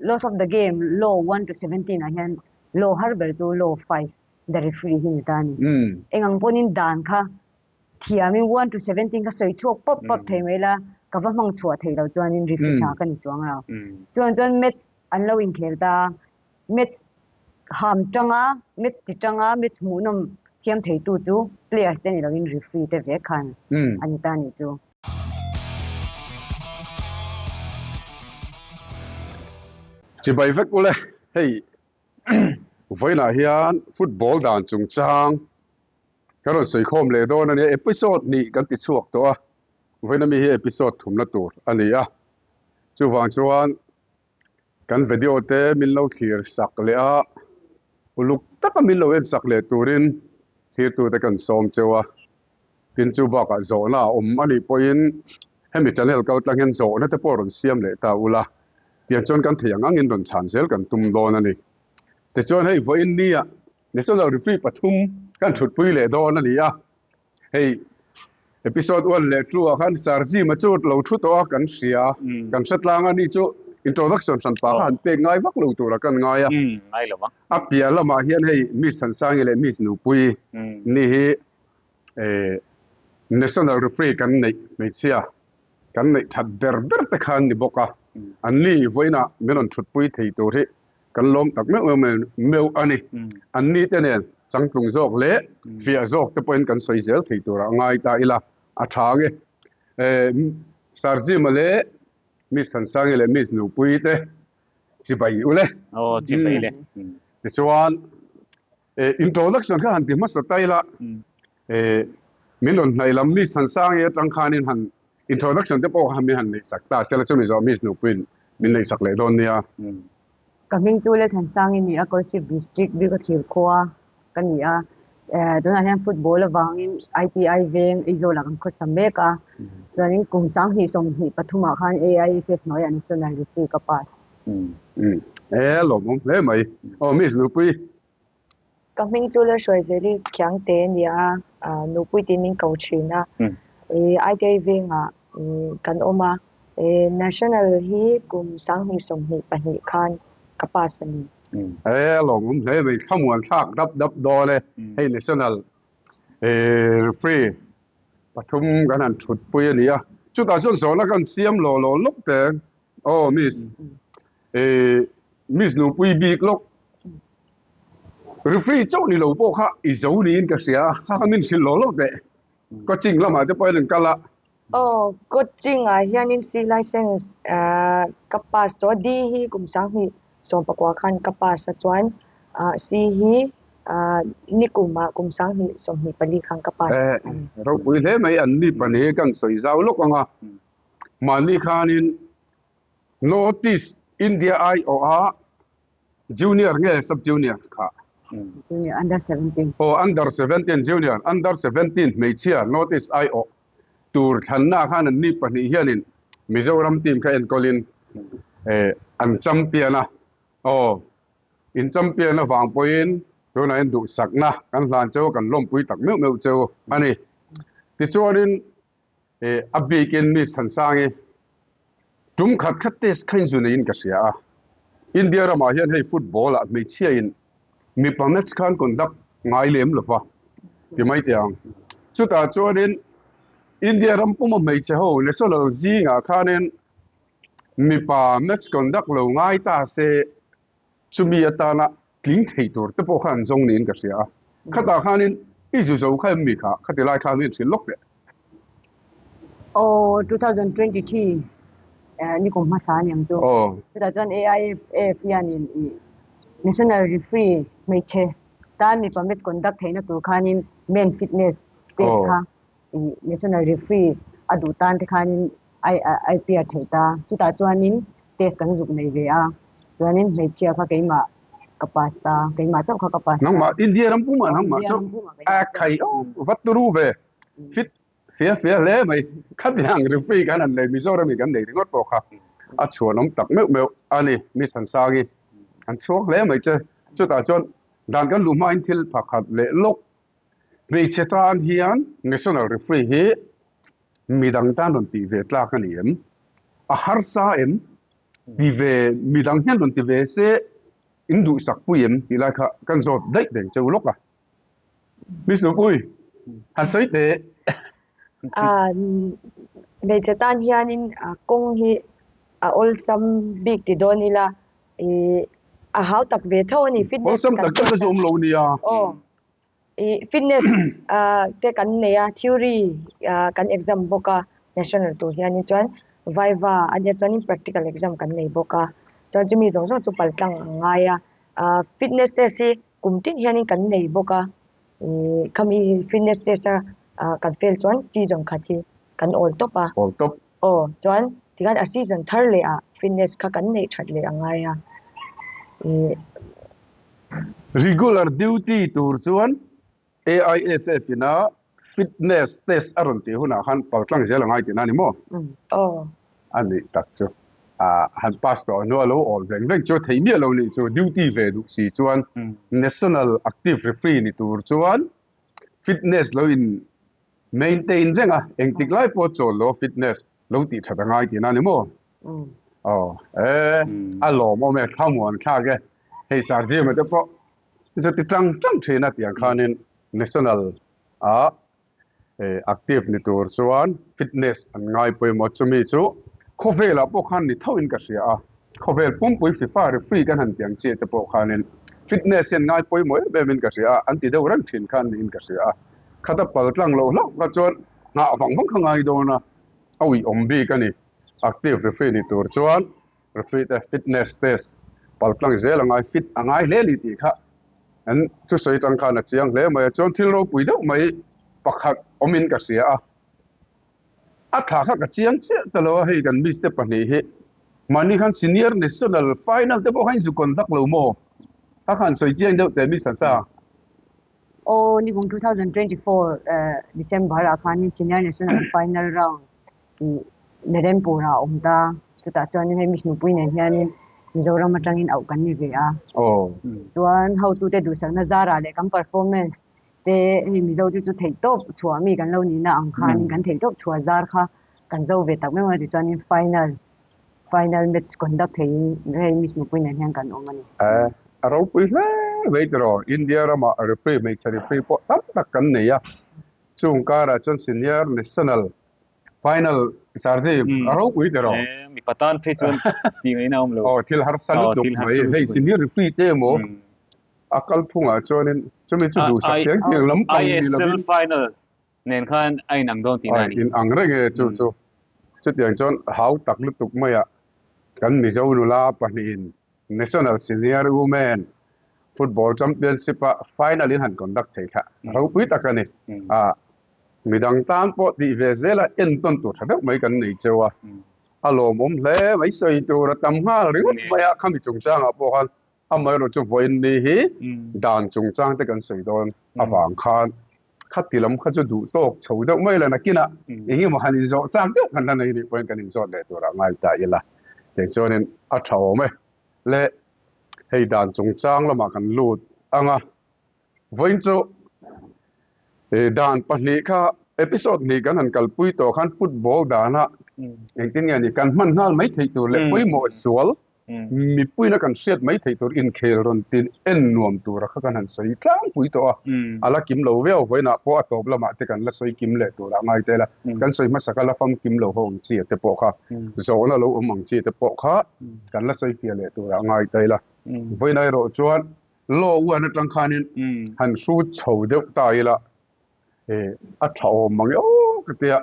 Laws of the game law 1 to 17 ah hian law har ber chu law 5 the referee hi ni ta a ni. Eng ang pawhin dan kha thiamin 1 to 17 kha sawi chhuak pawp pawp thei mai la, ka va hmang chhuah thei lo chuanin referee tha ka ni chuang lo. Chuan chuan match an lo inkhel ta a, match ham tanga, match ti tanga, match hmuhnawm siam theitu chu players te ni loin referee te vek khan a ni ta a nih chu. Chibai vek ule, hei vawiinah hian football dan chungchang kan rawn sawi khawm leh dawn a nia, episode hnih kan ti chhuak tawh a, vawiin ami hi episode thumna tur a ni a, chuvang chuan kan video te min lo thlir sak leh a, uluk taka min lo en sak leh turin thirtute kan sawm cheu a. Tin chu bakah zawhna a awm a nih pawhin hemi channel kal tlang hian zawhna te pawh rawn siam leh ta ula, tiang chuan kan thei ang angin rawn chhan zel kan tum dawn a ni. Tichuan hei vawiin nia National Referee pathum kan thutpui leh dawn a ni a, hei episode 1 leh 2 ah khan Sir Zima chu lo thu tawh a kan hria, kan hre tlang a ni chu introduction hran pah kha han pek ngai vak lo tura kan ngai a. A piah lamah hian hei Miss Thansangi leh Miss Nupuii ni hi National Referee kan neih hmeichhia kan neih that ber ber te kha an ni bawk a, an ni vawiinah min rawn thutpui thei tur hi kan lawm tak meuh meuh meuh a ni. An ni te nen changtlung zawk leh fiah zawk te pawhin kan sawi zel thei turah ngai ta ila a tha ang e. Sir Zima leh Miss Thansangi leh Miss Nupuii te chibai ule. Aw chibai le. Tichuan Introduction kha han ti hmasa ta ila, min rawn hnaih lam Miss Thansangi atang khanin han introduction te pawh kha min han neihsak ta sela chumi zawh Miss Nupuiin min neihsak leh dawn nia. Ka hming chu Le Thansangi ni a, Kolasib District Bikathir khua ka ni a. Tunah hian football avangin ITI veng Aizawl ah kan khawsa mek a. Chuanin kum 2023 ah khan AIFF hnuaiah National Referee ka pass. E lawmawm hle mai. Aw Miss Nupui. Ka hming chu Lalhruaizeli Khiangte a ni a, Nupui tiin min ko thin a. ITI vengah kan awm a, National hi kum 2024 khan ka pass a ni. E lawmawm hle mai. Thlamuan thlak dap dap dawn e. Hei National referee pathum kan han thutpui a ni a. Chutah chuan zawhna kan siam law law lawk teng. Aw Miss. Miss Nupui bik lawk. Referee chauh ni lo pawh kha i zo niin ka hria a, kha kha min hrilh law lawk teh. Coaching lamah te pawhin an kal a. Aw, coaching ah hianin C license ka pass tawh a, D hi kum 2019 khan ka pass a chuan C hi nikum ah kum 2024 khan ka pass a ni. Ropui hle mai an ni pahnih hi kan sawi zau lawk ang a. Mahni khanin North East India aiawha Junior nge Sub Junior kha? Junior under 17. Aw under 17 Junior under 17 hmeichhia North East aiawh tur thlanna khan an ni pahnih hianin Mizoram team kha enkawlin an champion a. Aw in champion avang pawhin tunah hian duhsakna kan hlan cheu a kan lawmpui tak meuh meuh cheu a ni. Tichuanin A bikin Miss Thansangi tum khat khat test kha inzu neiin ka hria a. India ramah hian hei football ah hmeichhia in mipa match khan conduct ngai lem lo va ti mai teh ang. Chutah chuanin India ram puma hmeichhe ho national zingah khanin mipa match conduct lo ngai ta se chumi atana tling thei tur te pawh kha an zawng niin ka hria a. Khatah khanin i zu zo kha em mi kha? Khati lai khan min hrilh lawk teh. Aw, 2023 nikum hmasa a ni ang chu. Aw. Chutah chuan AIFF hianin i National Referee hmeichhe tan mipa match conduct theihna tur khanin men fitness test kha i National Referee a duh tan te khanin ai appear theih ta. Chutah chuanin test kan zuk nei ve a, chuanin hmeichhia kha keimah ka pass ta, keimah chauh kha ka pass ta. Nangmah India ram pumah nangmah chauh a khai vat turu ve fit fia fia hle mai. Khatiang referee khan an nei Mizoram in kan nei ringawt pawh kha a chhuanawm tak meuh meuh a ni. Miss Thansangi an chhuak hle mai che. Chutah chuan dan kan luh hmain thil pakhat leh lawk Hmeichhe tan hian national referee hi midang tan rawn tih ve tlak a ni em? A harsa em? Ti ve, midang hian rawn ti ve se in duhsak pui em tih lai kha kan zawt daih reng cheu lawk a. Miss Nupui, han sawi teh. Hmeichhe tan hianin kawng hi a awlsam bik ti dawn ila ih a hau tak ve tho a ni fitness Awlsam tak tak a zawm lo nia. Aw ih fitness ah te kan nei a theory ah kan exam bawk a national tur hianin chuan viva a nia chuanin practical exam kan nei bawk a chuan chumi zawng zawng chu paltlang a ngai a ah fitness test hi kum tin hianin kan nei bawk a ih khami fitness test a ah kan fail chuan season khat hi kan awl tawp a. Awl tawp. Aw, chuan tikhan a season thar leh ah fitness kha kan neih that leh a ngai a. Ih. Regular duty tur chuan AIFF ina fitness test a rawn tih hunah khan paltlang zel a ngai tihna a ni maw? Aw. A nih tak chu. Ah, han pass tawh hnu a lo awl veng veng chu theih miah lo nih chu duty ve duh si chuan national active referee ni tur chuan fitness lo in Maintain reng a, engtik lai pawh chawl lo fitness lo tih that a ngai tihna a ni maw? Aw, e, a lawmawm e, thlamuan thlak e, hei Sir Jim-a te pawh chu ti tang tang thin a tiang khanin National ah active ni tur chuan fitness an ngai pawimawh chumi chu khawvelah pawh khan ni thoin ka hria a. Khawvel pumpui FIFA referee kan han tiang chiah te pawh khanin fitness hian ngai pawimawh em em in ka hria a, an ti deuh reng thin khan niin ka hria a. Khata pal tlang loh hlauh kha chuan nghah vang vang kha ngai dawn a, a uiawm bik a ni. Active referee ni tur chuan referee te fitness test pal tlang zel a ngai, fit a ngai hle a ni tih kha an thusawi tang khan a chiang hle mai a. Chuan thil ropui deuh mai pakhat awmin ka hria a. A thla kha ka chiang chiah ta lo a, hei kan miss te pahnih hi mahni khan senior national final te pawh kha in zu conduct lo maw? Kha khan sawi chiang deuh teh miss Hansa. Aw nikum 2024 December ah khanin senior national final round tih Nerempur ah a awm ta, chutah chuanin hei miss nupui nen hianin Mizoram atangin auh kan ni ve a. Chuan hotute duhsakna zarah leh kan performance te hei Mizo te chu theihtawp chhuah mi kan lo nihna ang khanin kan theihtawp chhuah zar kha kan zo ve tak meuh a tichuanin final final match conduct theihin hei Miss Nupui nen hian kan awm a ni. Eh a ropui hle mai tiraw India ramah referee hmeichhe referee pawh tam tak kan nei a chung karah chuan senior national final Sarji a ropui tiraw. Eh mipa tan phei chuan tih ngaihna a awm lo. Aw thil harsa lutuk mai hei senior referee te emaw A kalphungah chuanin chumi chu duhsak tiang tiang lam pang ni lovin. ISL final nen khan a inang dawn tihna a ni. Inang reng e chu chu. Chutiang chuan hau tak lutuk maiah kan Mizo nula pahnihin National Senior Women Football Championship-a final in han conduct thei kha ropui tak a ni. A midang tan pawh tih ve zela entawn tur tha deuh mai kan nei cheu a. A lawmawm hle mai sawi tur a tam nghal ringawt mai a khami chungchangah pawh khan Amaherawh chu vawiin ni hi dan chungchang te kan sawi dawn avang khan khati lam kha chu duh tawk chho deuh mai la nakinah eng emaw han inzawh chak deuh kan la nei nih pawhin kan inzawt leh turah ngai ta ila. Tichuanin a tha awm e. Le hei dan chungchang lamah kan lut ang a. Vawiin chu dan pahnih kha episode hnih kan han kalpui tawh khan football dana engtin nge ni kan hman nghal mai theih tur leh pawimawh sual mipuina kan hriat mai theih tur inkhel rawn tin en nuam tura kha kan han sawi tlangpui tawh a, a la kim lo viau vawiinah pawh a tawp lamah te kan la sawi kim leh turah ngai tel a, kan sawi hmasaka la fam kim lo ho ang chi te pawh kha zawhna lo awm ang chi te pawh kha kan la sawi fiah leh turah ngai tel a, vawiinah erawh chuan Law uan atang khanin han hrut chho deuh ta ila a tha awm mang e aw ka tia.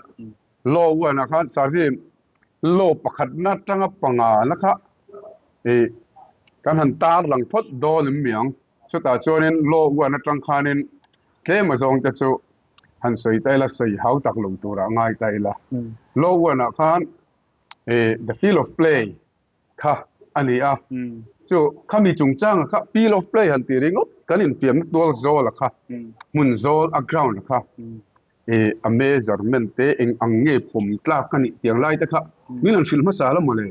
Law uanah khan Sarji law pakhatna atanga panga na kha kan han tar lang phawt dawn em mi ang. Chutah chuanin law uan atang khanin tlem azawng te chu han sawi ta ila sawi hau tak lo turah ngai ta ila. Law uanah khan the field of play kha a ni a, chu khami chungchanga kha field of play han tih ringawt kan infiamna tual zawl a kha hmun zawl a ground a kha ih a measurement te eng ang nge pawm tlak a nih tiang lai te kha min rawn hrilh hmasa la mawle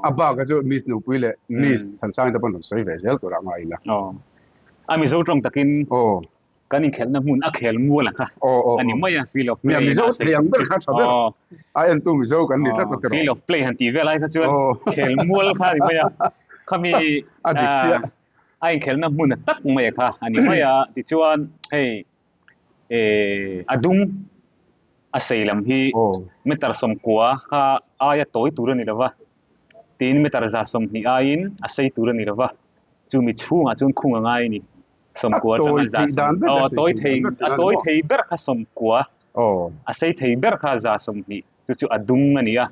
a bak a chu miss Nupui leh miss Thansang te pawn rawn sawi ve zel tur a ngai ila. A Mizo tawng takin. Aw. Kan inkhelhna hmun a khel mual ang kha a ni mai a, field of play. Mizo thei ang ber kha tha ber. A entu Mizo kan ni tlat a tiraw. Field of play han tih vel ai kha chuan khel mual kha a ni mai a. Khami a dik chiah. A inkhelhna hmun a tak mai kha a ni mai a. Tichuan hei a dung a sei lam hi meter 90 kha aia tawi tur a ni lo va. Tin meter 120 aiin a sei tur a ni lo va. Chumi chhungah chuan khung a ngai a ni. 90 atanga 100 aw tawi thei a tawi thei ber kha 90 a sei thei ber kha 120 chu chu a dung a ni a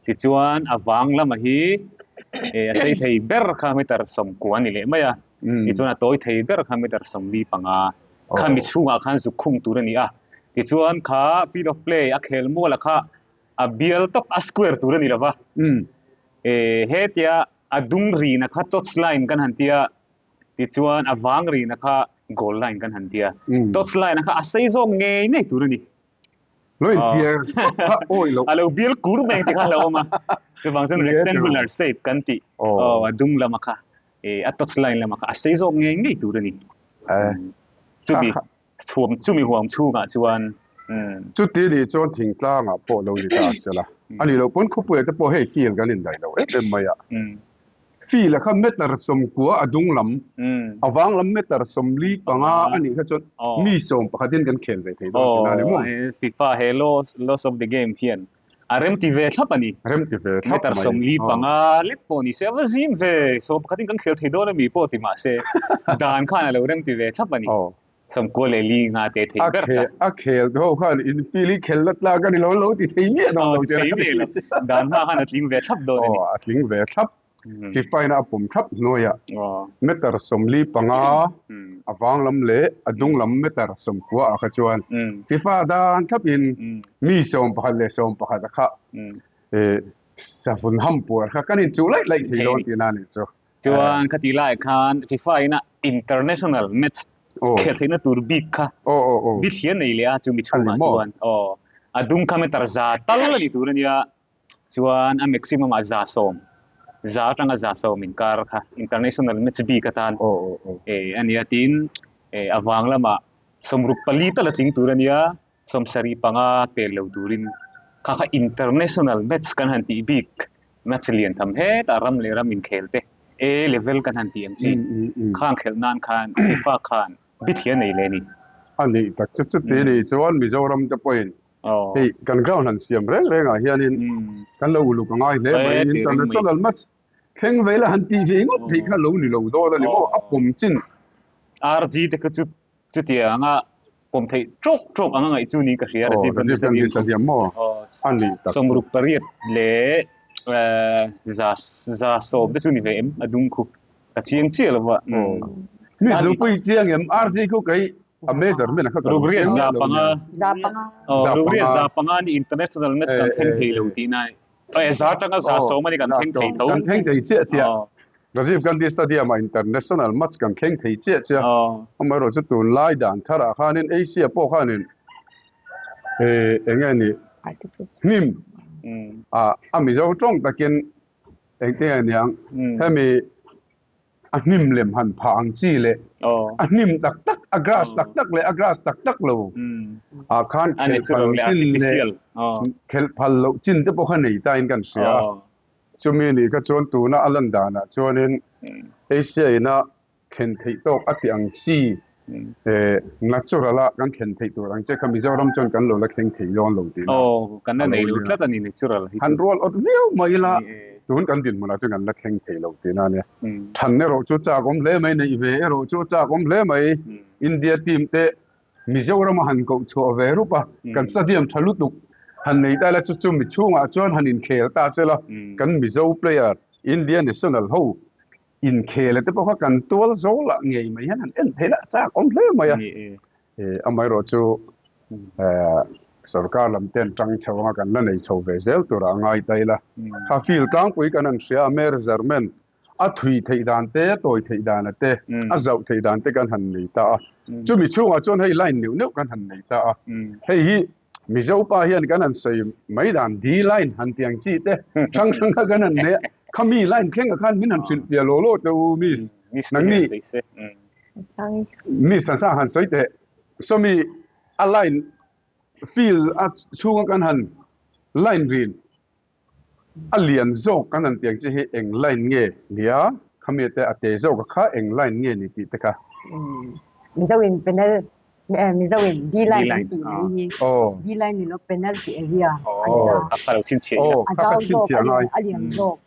tichuan a vang lama hi a sei thei ber kha meter 90 a ni leh mai a tichuan a tawi thei ber kha meter 45 khami chhungah khan zuk khung tur a ni a tichuan kha field of play a khel mual a kha a bial tawp a square tur a ni lova hetia a dung rina kha touch line kan han tia Tichuan a vang rina kha goal line kan han tia. Touch line a kha a sei zawk ngei ngei tur a ni. Lo in bial kha awi lo. A lo bial kur mai ang ti kha a lo awm a. Chuvang chuan rectangular shape kan tih aw a dung lama kha a touch line lama kha a sei zawk ngei ngei tur a ni. Chumi chhuam chumi huam chhungah chuan Chuti nih chuan thingtlangah pawh lo ni ta se la. A nih loh pawn khawpuia te pawh hei field kan indaih lo em em mai a. Field a kha meter 90 a dung lam, a vang lam meter 45 a nih kha chuan mi 11 in kan khel ve thei dawn tihna a ni maw? FIFA he laws of the game hian A rem ti ve thlap a ni. Rem ti ve thlap mai. Meter 45 lek pawh ni se, a va zim ve. 11 in kan khel thei dawn a mi pawh ti mah se, dan khan a lo rem ti ve thlap a ni. 94 nga te thei ber kha. A khel te ho khan infield hi khel la tlak a ni lo, lo ti thei miah dawn lo che. Thei miah lo. Dan hma khan a tling ve thlap dawn a ni. Aw, a tling ve thlap. FIFA in a pawm thlap hnuaiah meter 45 a vang lam leh a dung lam meter 90 ah kha chuan FIFA dan thlap in mi 11 leh 11 a kha savun ham puar kha kan inchuh laih laih thei dawn tihna a nih chu. Chuan khati lai khan FIFA in a international match khelh theihna tur bik kha bithlian nei leh a chumi chhungah chuan a dung kha meter 100 tal a ni tur a nia. Chuan a maximum ah 110, za atanga 110 inkar kha international match bik atan a nia tiin a vang lamah 64 tal a tling tur a nia, 75 pel lo turin kha kha international match kan han tih bik match lian tham hetah ram leh ram inkhel te A level kan han tih ang chi khang khelh nan khan FIFA khan bithliah nei leh a ni. A nih tak chu chuti nih chuan Mizoram te pawhin Hei kan ground han siam reng reng ah hianin kan lo uluk a ngai hle mai. International match thleng ve la han tih ve ngawt theih kha lo ni lo dawn a ni maw? A pawm chin. RG te kha chu chutiang anga pawm theih tawk tawk anga ngaih chu niin ka hria. Rajiv Gandhi Stadium maw? A ni tak chu. 68 leh 110 te chu ni ve em a dung khu. Ka chiang chiah lo va. Mi zupui chiang em RG khu kei a measurement kha ka lo chiang miah lo nia. 105. Aw rukriat 500 ni international match kan thleng thei lo tih na eh za atanga 110 a ni kan thleng thei tho. Kan thleng thei chiah chiah. Rajiv Gandhi Stadium ah international match kan thleng thei chiah chiah. Amaherawhchu chu tunlai dan tharah khanin Asia pawh khanin eh eng nge ni hnim a Mizo tawng takin Engtin nge niang hemi a hnim lem han phah ang chi leh a hnim tak tak a grass tak tak leh a grass tak tak lo ah khan khelh phal loh chin leh khelh phal loh chin te pawh kha nei ta in kan hria a chumi nih kha chuan tuna a lan danah chuanin Asia ina thlen theih tawk a ti ang chi natural a kan thlen theih tur ang che kha Mizoram chuan kan lo la thleng thei dawn lo tih na Aw kan la nei lo tlat a ni natural hi chu. Han rual awt viau mai ila tun kan dinhmunah chuan kan la thleng thei lo tih na a nia. Than erawh chu chak awm hle mai neih ve erawh chu chak awm hle mai India team te Mizoram a han koh chhuah ve rup a kan stadium tha lutuk han nei ta ila chu chu mi chhungah chuan han inkhel ta sela kan Mizo player India national ho Inkhel te pawh kha kan tual zo lah ngei mai hian han en thei lah chak awm hle mai a. Amaherawh chu sorkar lam ten tang chho anga kan la nei chho ve zel tur ah ngai ta ila. Kha field tlangpui kan han hria a, measurement a thui theih dan te, a tawi theih dan a te, a zauh theih dan te kan han nei ta a. Chumi chhungah chuan hei line neuh neuh kan han nei ta a. Hei hi Mizo pa hian kan han sawi mai dan D line han ti ang chi te hrang hrang kha kan han nei a, khami line thlengah khan min han hrilh piah law law teh u Miss nangni Miss Sansang han sawi teh. Sawmi a line field a chhunga kan han line rin a lian zawk kan han tiang chi hi eng line nge nia khami te a te zawk a kha eng line nge ni tih te kha. Mizo in penal Mizo in D line kan tih mai hi D line ni lo penalty area a ni ta. A kha lo chhinchhiah ila. A zau zawk a lian zawk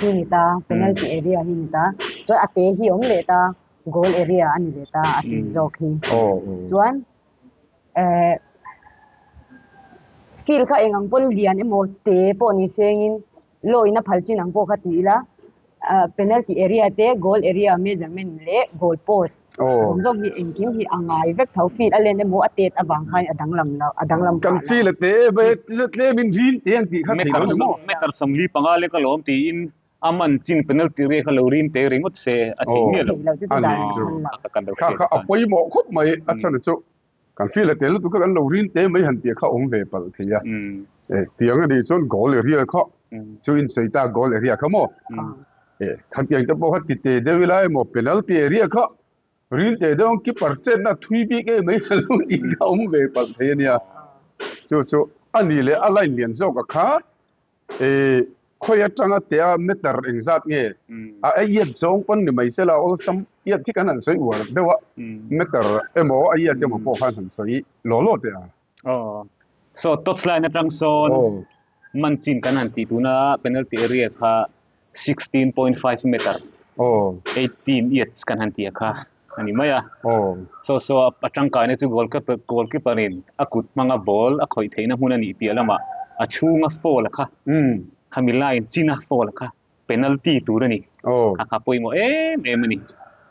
hi ni ta penalty area hi ni ta chuan a te hi awm leh ta goal area a ni leh ta a te zawk hi chuan eh field kha eng ang pawn lian emaw te pawh ni sengin law in a phal chin ang pawh kha ti ila ah penalty area te goal area measurement leh goal post zawng zawng hi engkim hi a ngai vek tho field a len emaw a tet avang khan a danglam lo a danglam phah lo. Kan field a te em a tlem in rin te ang tih kha thei lo ni maw? Meter 45 lek alawm tiin A man chin penalty ria kha lo rin te ringawt se a theih miah lo. A ni chu. Kha kha a pawimawh khawp mai a chhan chu kan feel a tel lutuk kha kan lo rin te mai han tih kha awm ve palh thei a. Tiang a nih chuan goal area kha chu in sawi ta goal area kha maw. Khan tiang te pawh kha ti te deuh ila emaw penalty area kha rin te deuh ang keeper chetna thui bik em mai kha lo tih kha awm ve palh thei a nia. Chu chu a nih leh a line lian zawk a kha E, khawi atanga tea meter engzat nge? A a iat zawng pawn ni mai sela awlsam iat hi kan han sawi uar deuh a, meter emaw a iat emaw pawh khan han sawi law law teh a. Aw, so touch line atang sawn man chin kan han tih tuna penalty area kha 16.5 meter, 18 yards kan han tih a kha a ni mai a. So so a tangkaina chu goalkeeper goalkeeper in a kut hmanga ball a khawih theihna hmun a nih piah lamah a chhunga foul a kha khami line china foul a kha penalty tur a ni. A kha pawimawh em em a ni.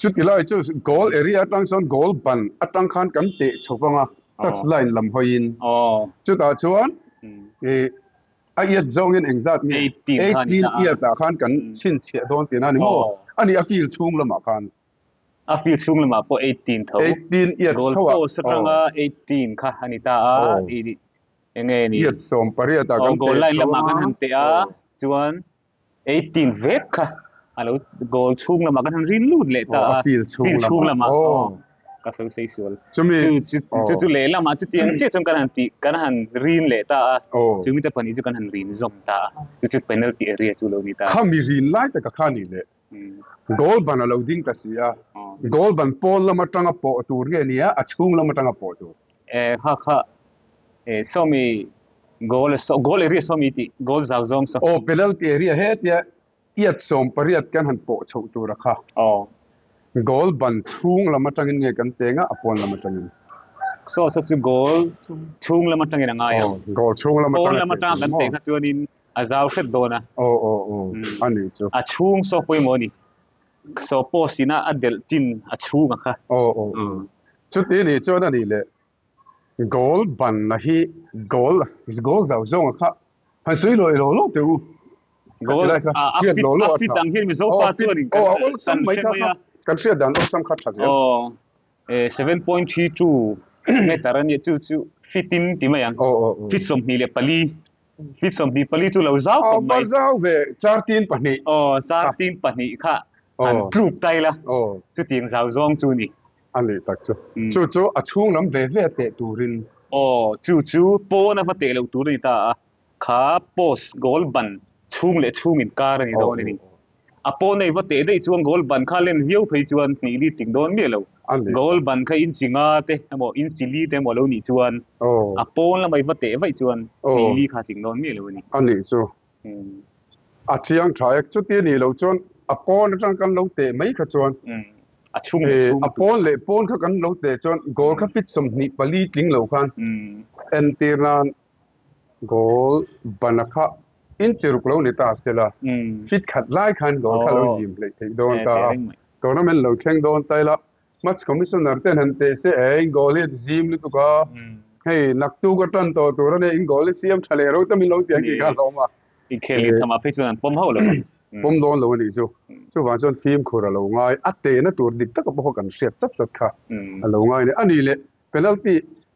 Chuti lai chu goal area atang chuan goal ban atang khan kan teh chho vang a, touch line lam hawiin. Chutah chuan A iat zawngin engzat nge? 18 iat ah khan kan chhinchhiah dawn tihna a ni maw? A nih a field chhung lamah khan. A field chhung lamah pawh 18 tho. 18 iat tho a. Goal post atanga 18 kha a ni ta a. Enge ni? Iat 18 ah kan teh Goal line lamah kan han teh a, chuan 18 vek kha a lo goal chhung lamah kan han rin lut leh ta a. A field chhung lamah. Ka sawi sei sual. Chumi chu chu chu lehlamah chutiang chiah chuan kan han tih kan han rin leh ta a. Chumi te pahnih chu kan han rin zawm ta a. Chu chu penalty area chu lo ni ta a. Khami rin lai taka kha ni leh. Goal ban a lo ding ta si a. Goal ban pawn lam atanga pawh tur nge nia a chhung lam atanga pawh tur. Eh kha kha eh sawmi goal goal area sawmi tih goal zau zawng saw. Aw penalty area hetia Iat 18 kan han pawh chhoh tur a kha. Aw. Goal ban chhung lam atangin nge kan teng a, a pawn lam atangin? Saw saw chu goal chhung lam atangin a ngai a. Aw, goal chhung lam atanga Pawn lam atanga kan teng kha chuanin a zau hret dawn a. Aw, aw, aw, a nih chu. A chhung saw pawimawh a ni. Saw post ina a delh chin a chhung a kha. Aw, aw, aw. Chuti nih chuan a nih leh goal banna hi goal, goal zau zawnga kha Han sawi lawi lo lo teh u. Goal a fit a fit ang hian Mizo pa chuan in kan awlsam mai kha kan hriat dan awlsam kha tha zel. Aw 7.32 meter a nia chu chu fit in ti mai ang. Fit 24 fit 24 chu lo zau khawp mai. Aw zau ve char tin pahnih. Aw char tin pahnih kha han tluk ta ila chutiang zau zawng chu ni. A nih tak chu. Chu chu a chhung lam ve ve teh turin. Aw, chu chu pawn a va teh loh tur a ni ta a, kha post goal ban chhung leh chhung inkar a ni dawn a ni. A pawn a i va teh daih chuan goal ban kha len viau phei chuan hnih li tling dawn miah lo. Goal ban kha inchi nga te emaw inchi li te emaw lo nih chuan a pawn lama i va teh vaih chuan hnih li kha tling dawn miah lo a ni. A nih chu. A chiang tha e, chuti a nih loh chuan a pawn atang kan lo teh mai kha chuan a chhung leh chhung a pawn leh pawn kha kan lo teh chuan goal kha fit 24 tling lo khan entir nan goal bana kha inchi ruk lo ni ta sela fit khat lai khan goal kha lo zim hleih theih dawn ta a, tournament lo thleng dawn ta ila Match Commissioner ten han teh se e, in goal hi a zim lutuk a, hei naktuk a tan tawh tur a nia, in goal hi siam tha leh ro ta min lo ti ang tih kha a hlawm a. Inkhel leh thamah phei chuan an pawm hauh lo a. Pawm dawn lo a nih chu. Chuvang chuan fimkhur a lo ngai, a tehna tur dik taka pawh kan hriat chat chat kha a lo ngai a ni. A nih leh penalty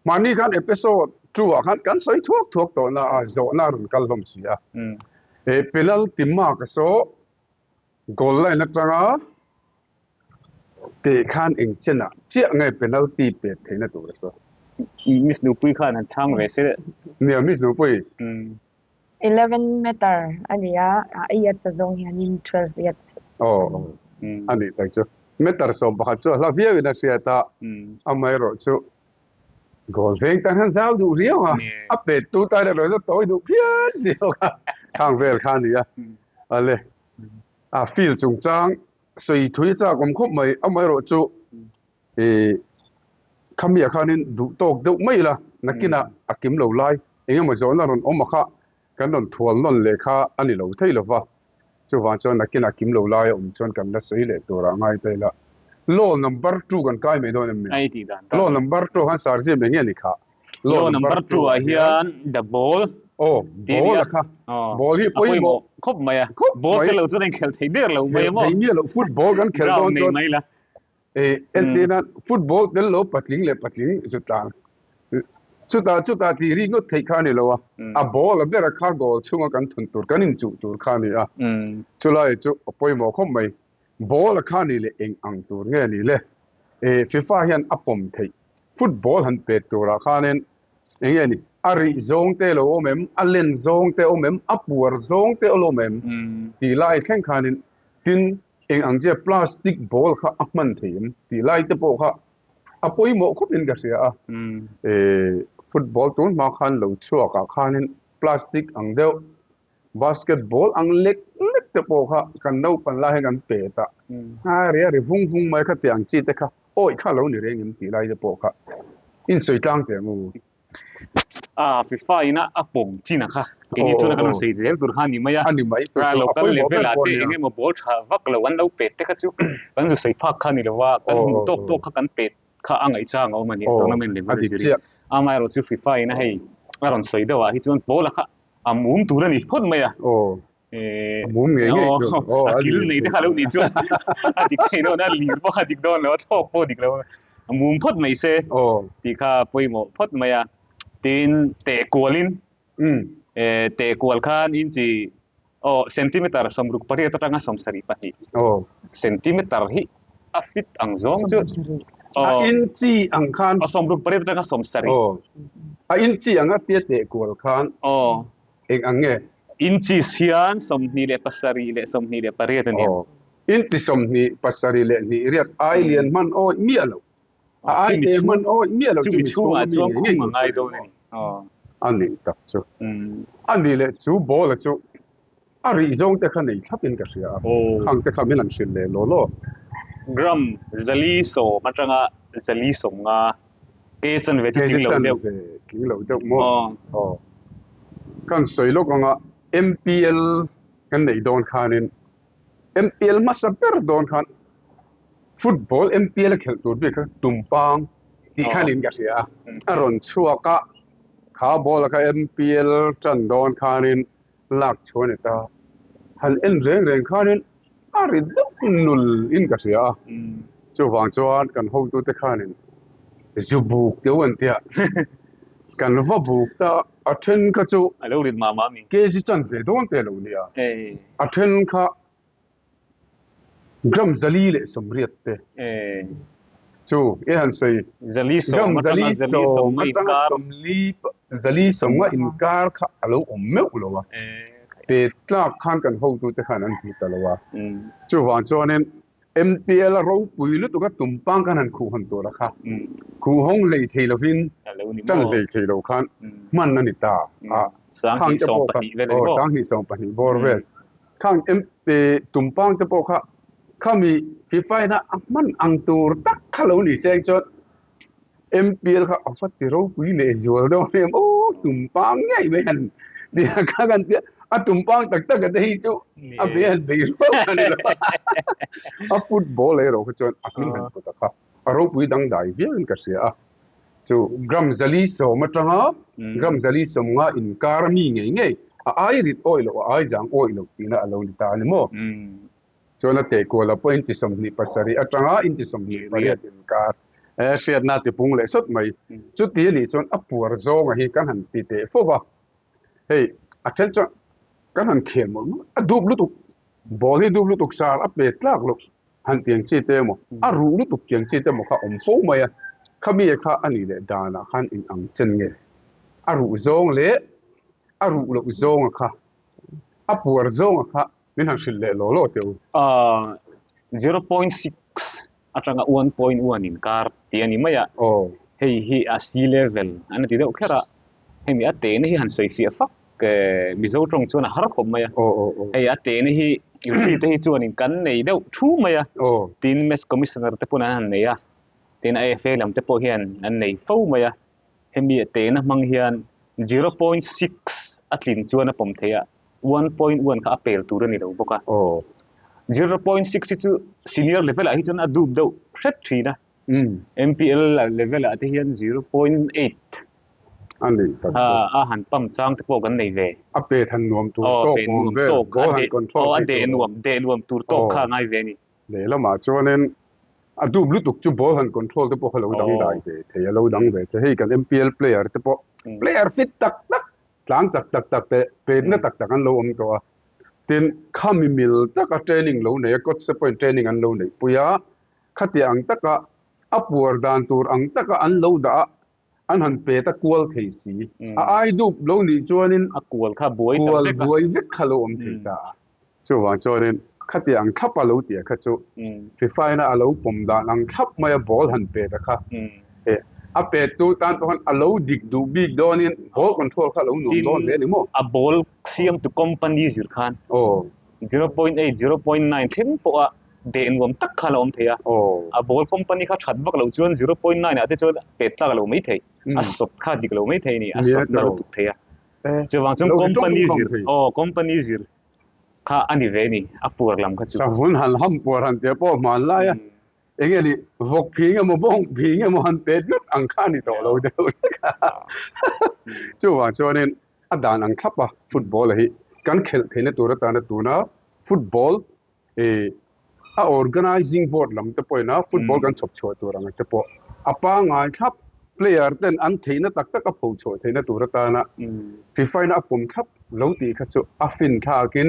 mahni khan episode 2 ah khan kan sawi thuak thuak tawh na a, zawhna a rawn kal hlawm si a. Penalty mark a saw goal line atanga. Teh khan eng chenah chiah nge penalty pek theihna tur a sawi? Miss Nupui khan han chhang ve se. Nia Miss Nupui. 11 meter a ni a, a yards a zawng hianin 12 yards. Aw a nih tak chu. Meter 11 chu a hla viauin a hriat a, amaherawh chu goal veng tan hian zau duh riau a, a pet tu tan erawh chu tawi duh phian zio kha khang vel kha a ni a. Ale a field chungchang sawi thui chak awm khawp mai, amaherawh chu Ih, khamiah khanin duh tawk deuh mai ila, nakinah a kim lo lai, eng emaw zawhna rawn awm a kha kan rawn thual nawn leh kha a ni lo thei lo va, chuvang chuan nakinah kim lo lai a awm chuan kan la sawi leh turah ngai ta ila. Law number two kan kai mai dawn em ni? Law number two khan Sarziam eng nge ni kha? Law number 2 ah hian the ball Aw, ball a kha. Ball hi pawimawh khawp mai a. Ball tel lo chuan a inkhelh thei der lo mai a maw? Thei miah lo, football kan khelh dawn chuan. Mai la. Eh, entirna football tel lo patling leh patling zu tlang. Chutah chutah tih ri ngawt theih kha a ni lo a. A ball a ber a kha goal chhunga kan thun tur, kan inchuh tur kha a ni a. Chulai chu a pawimawh khawp mai. Ball a kha ni leh eng ang tur nge ni le? Eh, FIFA hian a pawm theih. Football han pet turah khanin eng nge ni? A rih zawng te lo awm em? A len zawng te awm em? A puar zawng te awm em? Tih lai thleng khanin tin Eng ang che plastic ball kha a hman thei em tih lai te pawh kha a pawimawh khawp in ka hria a. Football tun hma khan lo chhuak ah khanin plastic ang deuh basket ball ang lek lek te pawh kha kan naupan lai hian kan pet a, a ri a ri vung vung mai kha tiang chi te kha awih kha lo ni reng em tih lai te pawh kha insawi tlang teh ang u. A FIFA in a a pawm chin a kha keini chuan a kan rawn sawi zel tur kha a ni mai a. A ni mai chu chu a pawimawh ber pawh a ni a. Eng emaw ball tha vak lo an lo pet te kha chu kan zu sawi phak kha a ni lo a, kan hmuh tawk tawk kha kan pet kha a ngaihchang a awm a ni tournament level a zir in. Amaherawh chu FIFA in a hei a rawn sawi deuh ah hi chuan ball a kha a mum tur a ni phawt mai a. A mum ngei ngei chu. A kil nei te kha lo nih chuan a dik thei dawn a, lir pawh a dik dawn lo a, thlawk pawh a dik lo a, a mum phawt mai se tih kha pawimawh phawt mai a. Tin, teh kualin, teh kual khan inchi aw centimeter 68 atanga 72 centimeter hi a fit ang zawng chu. A inchi ang khan. Aw 68 atanga 70. A inchi anga tia teh kual khan. Eng ang nge? Inches hian 27 leh 28 a ni. Aw. Inchi 27 leh hnih riat ai lian hman awih miah lo. A ai te hman awih miah lo chumi chhungah chuan khum a ngai dawn a ni. A nih tak chu. A nih leh chu ball a chu a rih zawng te kha nei thlap in ka hria a. Khang te kha min han hrilh leh law law. Gram 410 atanga 450 Ke chanve chu tling lo deuh. Tling lo deuh maw? Aw. Kan sawi lawk anga MPL kan neih dawn khanin MPL hmasa ber dawn khan football MPL a khelh tur bik kha Tumpang tih khanin ka hria a. A rawn chhuak a, kha ball a kha MPL tan dawn khanin lak chhuah a ni ta. Han en reng reng khanin a ri deuh nul in ka hria a, chuvang chuan kan hotute khanin zu buk deuh an tia, kan va buk ta a then kha chu a lo rit mah mah mi kg chanve dawn te lo nia, a then kha Gram 480 te chu i han sawi. Gram 400 atanga 450 inkar kha a lo awm meuh lo a, pe tlak khan kan hotute khan an hmu ta lo a. Chuvang chuanin MPL a ropui lutuk a tumpang khan han khuh hawn tur a kha khuh hawng hlei thei lovin tan hlei thei lo khan hman a ni ta a. Khang te pawh kha 2020 bawr vel. Khang tumpang te pawh kha khami FIFA in a hman ang tur tak kha lo ni seng chuan MPL kha a va ti ropui leh zual dawn em aw tumpang ngei mai han tia kha kan tia a tumpang tak tak a te hi chu a be han bei rual a ni lo a football erawh kha chuan a hming han put a kha a ropui dangdai viau in ka hria a chu gram 410 atanga gram 450 inkar mi ngei ngei a ai rit awih loh a ai zang awih loh tihna a lo ni ta a ni maw? Chuan a teh kual a pawh inchi 27 atanga inchi 28 inkar hriatna ti pung leh sawt mai. Chuti a nih chuan a puar zawnga hi kan han ti teh fo va, hei a then chuan kan han khel mawlh mawlh a dup lutuk, ball hi dup lutuk sar a pe tlak loh. han tiang chi te emaw, a ruh lutuk tiang chi te emaw kha awm fo mai a, khami kha a nih leh danah khan in ang chen nge? A ruh zawng leh a ruh loh zawnga kha, a puar zawnga kha min han hrilh leh law law teh u. 0.6 atanga 1.1 inkar tih a ni mai a, hei hi a sea level an ti deuh kher a, hemi a tehna hi han sawi fiah fak Mizo tawng chuan a har khawp mai a, hei a tehna hi referee te hi chuanin kan nei deuh thu mai a, tin match commissioner te pawn an han nei a, tin AFA lam te pawh hian an nei fo mai a, hemi a tehna hmang hian 0.6 a tlin chuan a pawm theih a, 1.1 kha a pel tur a ni lo bawk a. 0.6 hi chu senior level ah hi chuan a dup deuh hret thin a. MPL level ah te hian 0.8 a nih tak chu. A han pump chang te pawh kan nei ve. A pet han nuam tur tawk awm vel, ball han control thei tur awm. A deh nuam tur tawk kha a ngai ve a ni. Lehlamah chuanin a dup lutuk chu ball han control te pawh kha lo dangdai ve thei a, lo dang ve thei. Hei kan MPL player te pawh player fit tak tak tlan chak tak tak te petna tak tak an lo awm tawh a, tin khami mil taka training lo nei a, coach te pawhin training an lo neih pui a, khatiang ang taka a puar dan tur ang taka an lo dah a, an han pet a kual thei si. A ai dup lo nih chuanin a kual kha buai ta vek a, buai vek kha lo awm thei ta a, chuvang chuanin khatiang ang thlap a lo tih a kha chu Fifa-ina a lo pawm dan ang thlap maia ball han pet a kha a pet tu tan pawh khan a lo dik duh bik dawnin ball control kha a lo nuam dawn hle a ni maw? A ball siamtu company zir khan 0.8, 0.9 thleng pawha deh nuam tak kha a lo awm thei a, a ball company kha that vak loh chuan 0.9 ah te chuan pet tlak a lo mai thei, a sawt kha dik lo mai thei a ni, a sawt na lutuk thei a. Chuvang chuan company zir, aw company zir kha a ni ve a ni, a puar lam kha chu. Savun han ham puar han tih pawh hman lai a, eng nge ni vawk phing emaw bawng phing emaw han pet ngawt ang kha a ni tawh lo deuh hlek a. Chuvang chuanin a dan ang thlap a football hi kan khelh theihna tur atana tuna football ih a organizing board lam te pawhin a football kan chhawp chhuah tur ang te pawh a pangngai thlap player ten an theihna tak tak a pho chhuah theihna tur atana FIFA in a pawm thlap lo tih kha chu a fin thlakin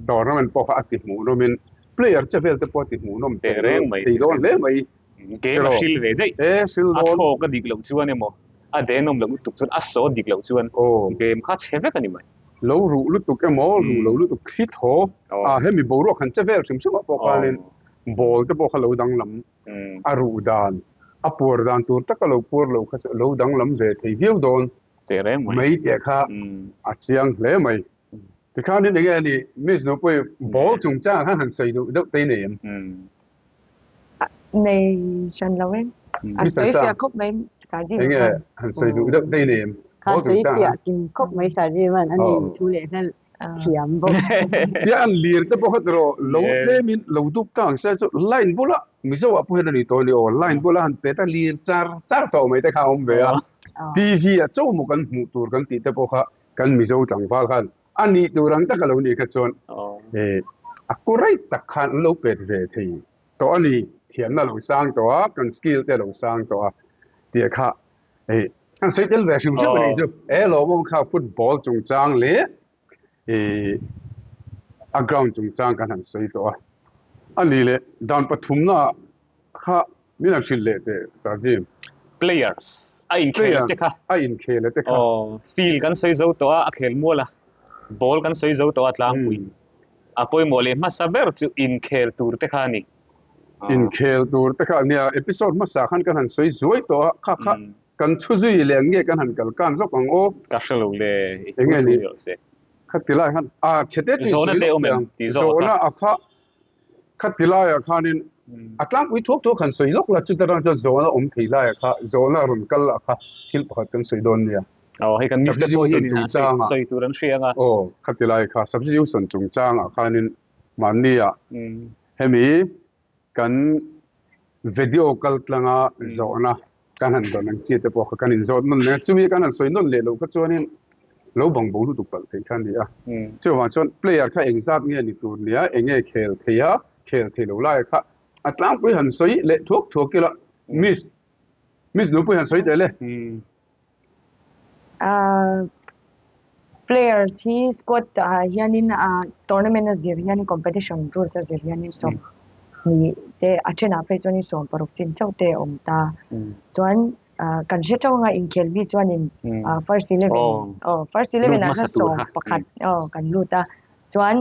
tournament pawh kha a ti hmuhnawmin player che vel te pawh a ti hmuhnawm teh reng mai thei dawn hle mai. Game a hril ve daih. E hril dawn. A thlawk a dik loh chuan emaw a denawm loh lutuk chuan a saw dik loh chuan game kha chhe vek a ni mai. Lo ruh lutuk emaw ruh lo lutuk thli thaw a hemi boruak han che vel hrim hrim ah pawh khanin ball te pawh kha lo danglam a ruh dan a puar dan tur taka lo puar lo kha chu a lo danglam ve thei viau dawn teh reng mai. Mai teh kha a chiang hle mai. Tikhanin enge a nih Miss Nupui ball chungchang khan han sawi duh deuh te i nei em? Nei hran lo em. A sawi fiah khawp mai Sarji man khan. Enge han sawi duh deuh te i nei em? Kha sawi fiah kim khawp mai Sarji man a ni thu leh hlel thiam bawk. Tia an lir te pawh kha tiraw lo tlemin lo dup ta ang se chu line bula Mizo ah pawh hian a ni tawh a ni aw line bula han pet a lir char char tawh mai te kha a awm ve a. TV ah chaw maw kan hmuh tur kan tih te pawh kha kan Mizo tlangval khan a nih tur ang tak a lo nih kha chuan a correct tak khan an lo pet ve thei tawh a ni, thiamna a lo sang tawh a, kan skill te a lo sang tawh a tih kha hei an sawi tel ve hrim hrim a nih chu. He lawmawm kha football chungchang leh a ground chungchang kan han sawi tawh a, a nih leh dan pathumna kha Min han hrilh leh teh Sazim. Players a inkhel te kha. A inkhel te kha. Aw, field kan sawi zo tawh a, a khel mual a, ball kan sawi zo tawh a tlangpui. A pawimawh leh hmasa ber chu inkhel tur te kha a ni. Inkhel tur te kha a nia, episode hmasa khan kan han sawi zuai tawh a, kha kha kan chhu zui leh ang nge kan han kal kan zawk ang aw. Ka hre lo le, i thu thu rawh se. Khati lai khan a chhe te chu i sawi lawk teh ang. Zawhna a kha Khati laiah khanin a tlangpui thuak thuak han sawi lawk la, chuta rang chuan zawhna awm thei laiah kha zawhna rawn kal ah kha thil pakhat kan sawi dawn nia. Aw hei kan Mister pawh hian a sawi tur an hria anga. Aw khati lai kha substitution chungchangah khanin mahnia hemi kan video kal tlanga zawhna kan han dawn ang chi te pawh kha kan inzawt nawn leh a, chumi kan han sawi nawn leh loh kha chuanin lo bang bo lutuk palh theih kha a ni a. Chuvang chuan player kha engzat nge ni tur nia, eng nge khel thei a, khel thei lo lai kha a tlangpui han sawi leh thuak thuak ila Miss Miss Nupui han sawi teh le. Players hi squad ah hianin tournament a zir hianin competition rules a zir hianin sawm. hnih te a thenah phei chuanin 16 chin chauh te a awm ta. Chuan kan hre teuh anga inkhel mi chuanin first eleven aw first eleven ah khan 11 aw kan lut a chuan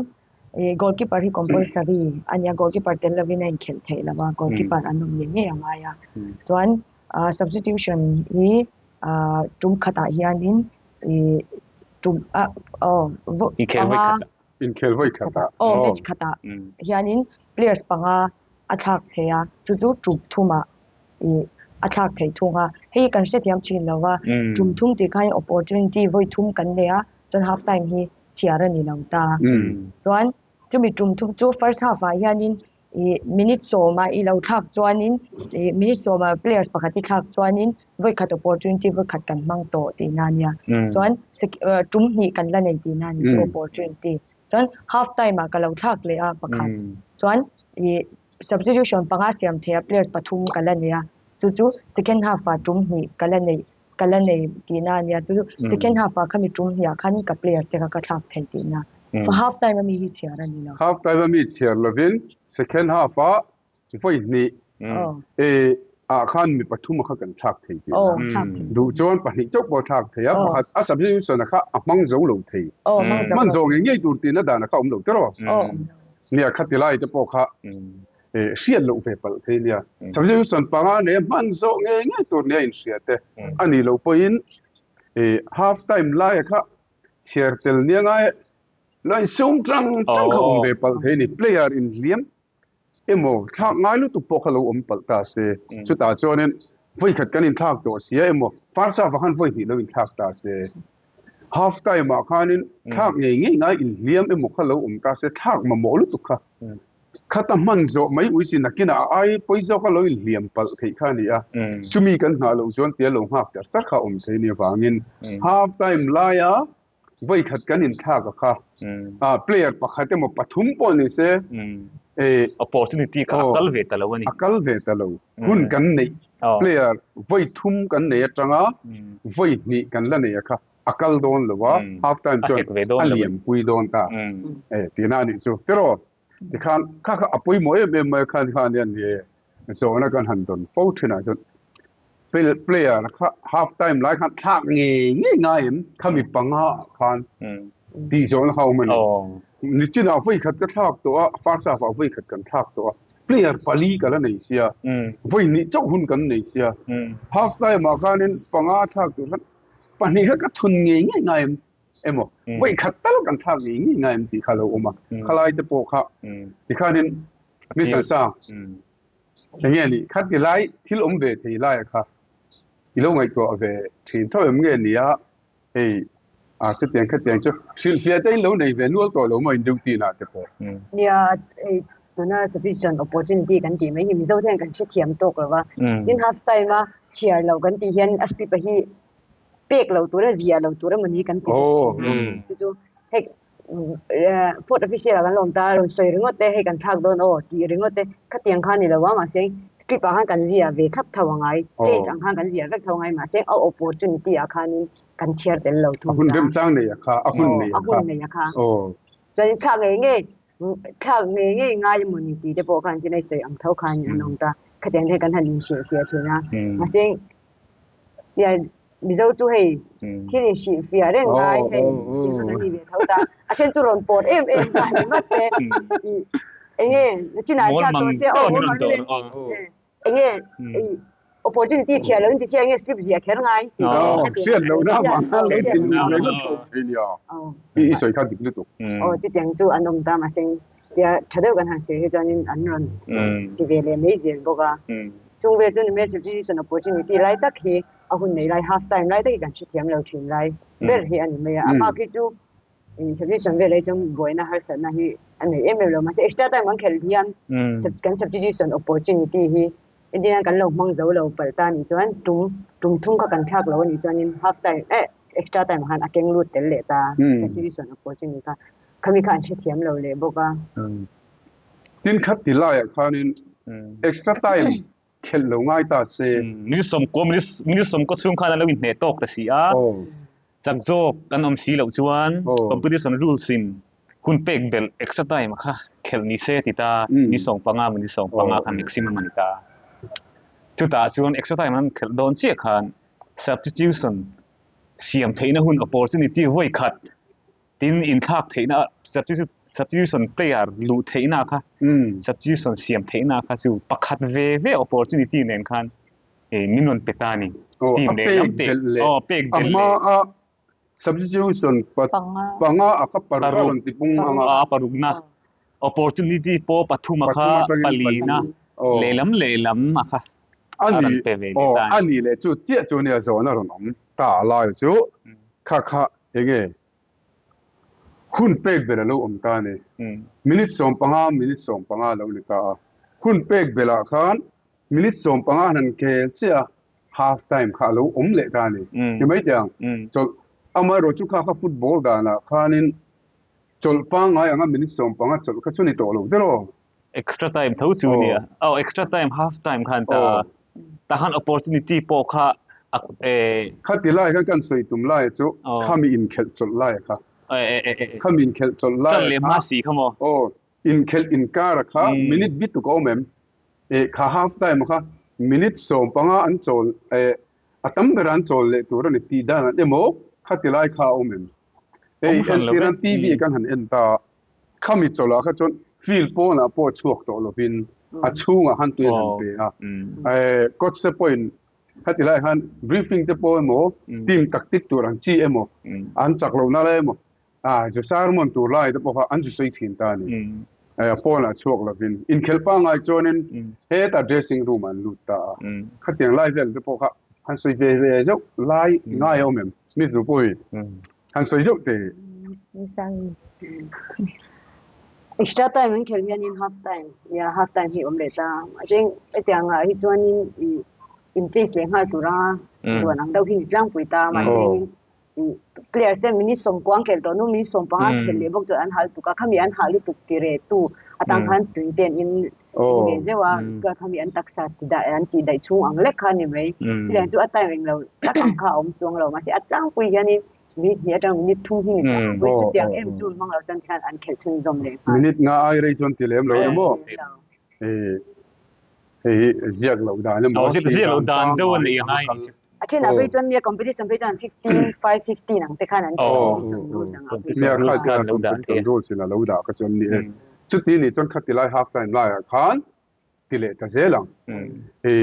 ih goalkeeper hi compulsory a nia goalkeeper tel lovin a inkhelh theih lo a goalkeeper an awm ngei ngei a ngai a chuan substitution hi tum khatah hianin ih tum ah aw panga Inkhel vawi khatah. Aw match khatah hianin players panga a thlak thei a, chu chu tum thumah ih a thlak theih thung a. Hei hi kan hrethiam thin lo va, tum thum tih khan opportunity vawi thum kan nei a, chuan half time hi chhiar a ni lo ta. Chuan chumi tum thum chu first half ah hianin ih minute sawma i lo thlak chuanin ih minute sawma players pakhat i thlak chuanin vawi khat opportunity vawi khat kan hmang tawh tihna a nia. Chuan tum hnih kan la nei tihna a ni chu opportunity. Chuan half time ah ka lo thlak leh a pakhat. Chuan ih substitution panga siam theih a players pathum ka la nei a, chu chu second half ah tum hnih ka la neih ka la nei tihna a nia, chu chu second half ah khami tum hnih ah khan ka players te kha ka thlak thei tihna. Half time a mi hi chhiar a ni lo. Half time a mi chhiar lovin second half ah vawi hnih e ah khan mi pathum a kha kan thlak thei tih a duh chuan pahnih chauh pawh a thlak thei a pakhat a substitution a kha a hmang zo lo thei hman zawh ngei ngei tur tihna dan a kha awm lo tiraw nia khati lai te pawh kha e hriat loh ve palh thei nia substitution panga nei a hman zawh ngei ngei tur nia inhria te a nih loh pawhin e half time lai a kha chhiar tel nia ngai lo insum tang tang kha awm ve palh thei a ni player inhliam emaw thlak ngai lutuk pawh kha lo awm palh ta se, chutah chuanin vawi khat kan inthlak tawh sia emaw first half ah khan vawi hnih lo inthlak ta se, half time ah khanin thlak ngei ngei ngai inhliam emaw kha lo awm ta se, thlak mamawh lutuk kha khata hman zawh mai ui chi nakinah a ai pawi zawka lo inhliam palh theih kha a ni a, chumi kan nghah loh chuan tia lo nghak char char kha a awm thei a nih avangin half time laia vawi khat kan inthlak a kha ah player pakhat emaw pathum pawh ni se eh opportunity kha a kal ve ta lo a ni a kal ve ta lo hun kan neih player vawi thum kan nei atanga vawi hnih kan la nei a kha a kal dawn lo a half time chuan a liam pui dawn ta eh tihna a nih chu tiraw tikhan kha kha a pawimawh em em mai a khan khan hian he zawhna kan han dawn fo thinah chuan player kha half time lai khan thlak ngei ngei ngai em khami panga ah khan tih zawhna kha awm a ni. Nichinah vawi khat ka thlak tawh a, first half ah vawi khat kan thlak tawh a, player pali ka la nei sia, vawi hnih chauh hun kan nei sia, half time ah khanin panga thlak tur khan pahnih kha ka thun ngei ngei ngai em emaw vawi khat tal kan thlak ngei ngei ngai em tih kha a lo awm a, khalai te pawh kha tikhanin Mister Sang. Eng nge nih kha ti lai thil awm ve thei lai a kha i lo ngaihtuah ve thin tho em nge nia hei a chutiang khatiang chu hrilhfiah te in lo nei ve nual tawh lo maw in duty nah te pawh. Nia hei tuna sufficient opportunity kan tih mai hi Mizo te hian kan hrethiam tawk lo va, tin half time a chhiar loh kan tih hian a slip a hi pek lo tur a ziah lo tur emawni kan ti bawk thin a, chu chu hei Fourth official ah kan lawm ta a rawn sawi ringawt te hei kan thlak dawn aw tih ringawt te khatiang kha a ni lo a mahse slip ah khan kan ziah ve thlap tho a ngai change ang khan kan ziah vek tho a ngai mahse a opportunity ah khanin kan chhiar tel lo thung ta a hun remchang nei a kha a hun nei a kha a hun nei a kha chuan thlak ngei ngei thlak ngei ngei ngai emawni tih te pawh khan chinai sawi ang tho khan an awm ta khatiang te kan han inhrilhfiah thin a mahse Mizo chu hei thil in hrih fiah reng ngai hei thil kha kan ni ve tho ta a then chu rawn pawt em em ta ni vat te i enge chinah thlak tawh se aw mawl mang enge opportunity chhiar lo in ti sia enge slip ziah kher ngai hriat lo na vang a lo thin ve ngawt tawh thei nia i sawi kha dik lutuk aw chutiang chu an awm ta mahse tia tha deuh kan han sawi hi chuanin an rawn ti ve leh mai zel bawk a chung vel chu ni mai substitution opportunity lai tak hi a hun nei lai half time lai tak hi kan hrethiam lo thin lai ber hi a ni mai a a bak hi chu substitution vel hi chuan buaina harsatna hi a nei em em lo mahse extra time kan khelh hian kan substitution opportunity hi entirnan kan lo hmang zo lo palh ta anih chuan tum tum thum kha kan thlak lo anih chuanin half time eh extra time ah khan a keng lut tel leh ta substitution opportunity kha khami kha an hrethiam lo leh bawk a. Tin khat ti laiah khanin extra time khelh lo ngai ta se. Minute sawmkua minute sawmkaw chhung khan an lo inhneh tawk ta si a, chak zawk an awm si loh chuan competition rules in. Hun pek belh extra time kha khelh ni se ti ta, ni 15 maw ni 15 kha maximum a ni ta. Chutah chuan extra time an khelh dawn chiah khan substitution siam theihna hun opportunity vawi khat tin inthlak theihna substitution player luh theihna kha substitution siam theihna kha chu pakhat ve ve opportunity nen khan min rawn pe ta a ni. Team lehlam te aw pek belh leh. Substitution panga a kha paruk a rawn ti pung ang a. A parukna opportunity pawh pathum a kha palina lehlam lehlam a kha a rawn pe ve leh ta a ni. A ni leh chu chiah chu nia zawn a rawn awm ta a lai chu kha kha enge hun pek ber a lo awm ta a ni. Minute 15 minute 15 a lo ni ta a. Hun pek belah khan Minute 15 han khel chiah a, half time kha a lo awm leh ta a ni. Ni mai teh ang. Chawlh, amaherawh chu kha kha football danah khanin chawlh pangngai anga minute 15 chawlh kha chu ni tawh lo der aw. Extra time tho chu nia. Aw extra time half time khan ta ta khan opportunity pawh kha a eh. Khati lai khan kan sawi tum lai chu khami inkhelh chawlh lai kha. Khami inkhelh chawlh lai kha. Tan leh hma si kha maw. Aw inkhelh inkar kha minute bi tuk a awm em? Eh kha half time kha minute 15 an chawl eh a tam ber an chawl leh tur a ni tih dan an emaw kha ti lai kha a awm em? Hei entir an TV kan han en ta a, khami chawlh ah kha chuan field pawnah pawh chhuak tawh lovin a chhungah khan tui an han pe a, eh coach te pawhin khati lai khan briefing te pawh emaw team tactic tur ang chi emaw an chak lohna lai emaw A, zu sermon tur lai te pawh kha an zu sawi thin ta a ni. A pawnah chhuak lovin inkhelh pangngai chuanin hetah dressing room ah an lut ta a. Khatiang lai vel te pawh kha han sawi ve ve zeuh lai ngai a awm em? Miss Nupui, han sawi zeuh teh. Extra time an khelh hianin half time, yeah half time hi awm leh ta. Mahse hetiang ah hi chuanin in change leh nghal tura duan ang deuh hi ni tlangpui ta. Mahse Players ten minute 90 an khelh tawh hnu minute 15 khelh leh bawk chuan an hal tuk a, khami an hah lutuk ti reh tu atang khan tui te an in ve zeuh a, chuan khami an taksa ti daih an tih daih chhung ang lek kha a ni mai. Chutiang chu a time englo tak ang kha a awm chuang lo, mahse a tlangpui hianin minute hnih atang minute thum hi ni tlangpui chutiang em chu hmang lo chuan tikhan an khelh chhunzawm leh nghal. Minute nga ai rei chuan ti lem lo emaw? Hei hi ziak loh dan emaw tih dan deuh a nei a ngai ni. A then ah phei chuan nia competition phei chuan 15 5 15 ang te khan an ti competition rules ang ah phei chuan. Nia kha chuan competition rules in a lo dah kha chuan ni e. Chuti nih chuan khati lai half time lai ah khan ti leh ta zel ang. Hei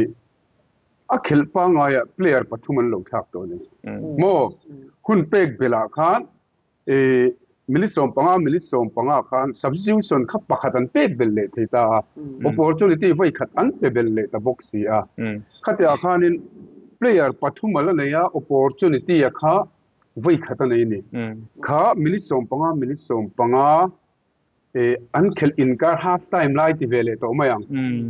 a khelh pangngai ah player pathum an lo thlak tawh a ni. Maw hun pek belh ah khan Minute 15, minute 15 khan substitution kha pakhat an pek belh leh thei ta a, opportunity vawi khat an pe belh leh ta bawk si a. Khatiah khanin player pathum a la nei a, opportunity a kha vawi khat a nei a ni. Kha minute 15, minute 15 an khelh inkar half time lai ti ve leh tawh mai ang.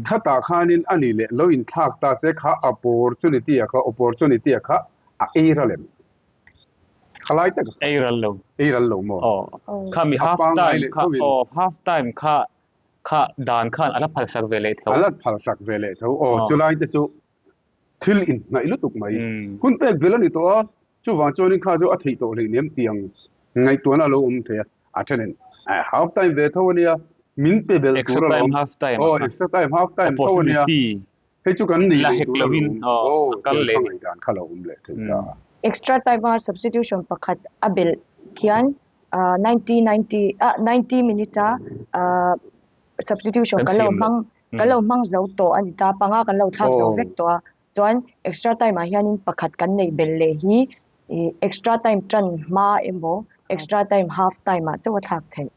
Khatah khanin a ni leh lo inthlak ta se kha opportunity a kha opportunity a kha a ei ral em? Kha lai tak ei ral lo. Ei ral lo maw? Aw. Kha mi half time kha aw half time kha kha dan khan a la phalsak ve leh tho. A la phalsak ve leh tho. Aw chulai te chu thil inhnaih lutuk mai. Hun pek vel a ni tawh a, chuvang chuanin kha chu a theih tawh hleinem tiang ngaihtuahna a lo awm thei a. A thenin half time ve tho a nia, min pe belh tur alawm. Aw extra time half time tho a nia. Hei chu kan nei leh tur alawm. Aw tiang kha ngaihdan kha lo awm leh thei ta. Extra time a substitution pakhat a belh khian 90 90 minutes a substitution kan lo hmang kan lo hmang zo tawh a ni ta, panga kan lo thlak zo vek tawh a, chuan extra time ah hianin pakhat kan neih belh leh hi ih extra time tan hma emaw extra time half time ah chauh a thlak theih.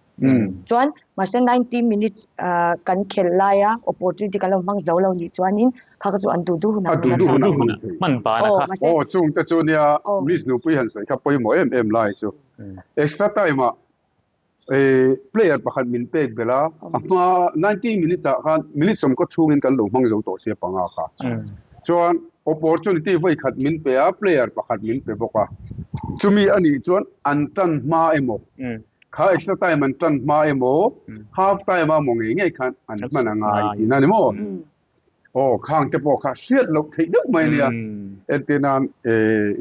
Chuan mahse 90 minutes ah kan khelh laia opportunity kan lo hmang zo lo nih chuanin kha kha chu an duh duh hunah A duh duh hunah hman theih. Hman ban a kha. Aw chung te chu nia Miss Nupui han sawi kha pawimawh em em lai chu. Extra time ah Player pakhat min pek belh a, a hma 90 minutes ah khan minute 20 chhungin kan lo hmang zo tawh sia panga kha. Chuan opportunity vawi khat min pe a, player pakhat min pe bawk a. Chumi a nih chuan an tan hma emaw, kha extra time an tan hma emaw, half time ah maw ngei ngei khan an hman a ngai tihna a ni maw? Aw khang te pawh kha hriat loh theih deuh mai ania. Entir nan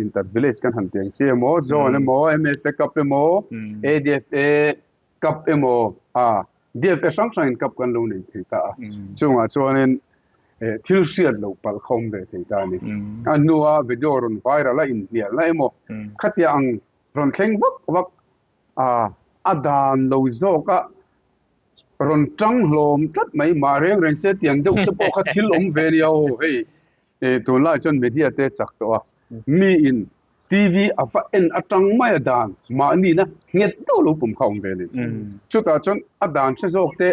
inter village kan han ti ang chi emaw, zone emaw, MFA cup emaw, ADFA Cup emaw a DFA hrang hrangin cup kan lo nei thei ta a, chungah chuanin thil hriat loh palh kha awm ve thei ta a ni. A hnua video rawn viral a inhnialna emaw khatia ang rawn thleng vak vak a, a dan lo zawka rawn tang hlawm tlat mai mah reng reng se tiang deuh te pawh kha thil awm ve nia aw hei tunlai chuan media te chak tawh a, miin TV a va en atang mai a dan mahnina nghet deuh lo pum kha awm ve a ni. Chutah chuan a dan hre zawk te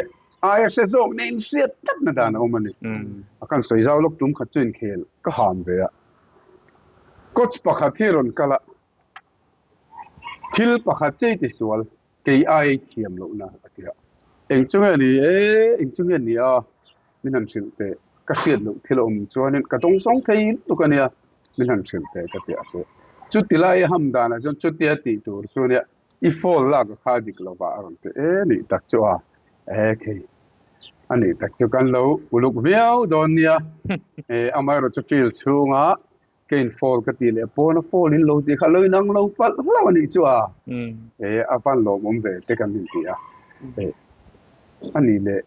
aia hre zawk nen hriat tlatna dan a awm a ni. A kan sawi zau lawk tum khat chu inkhel ka ham ve a. Coach pakhat hi rawn kal a, thil pakhat chei ti sual kei ai thiam lohna a ti a. Eng chu nge ni e, eng chu nge ni a, min han hrilh teh, ka hriat loh thil a awm chuanin ka dawngsawng thei lutuk a nia, min han hrilh teh ka ti a se. Chuti lai a ham danah chuan chutia tih tur chu nia, i phone lak a kha dik lo vah a rawn ti e nih tak chu a, e khei a nih tak chu kan lo uluk viau dawn nia, e amaherawhchu chu field chhunga Kane fall ka tih leh pawn a fall in lo tih kha lo inang lo palh hlauh a nih chu a. E a van lawmawm ve te kan inti a. E a nih leh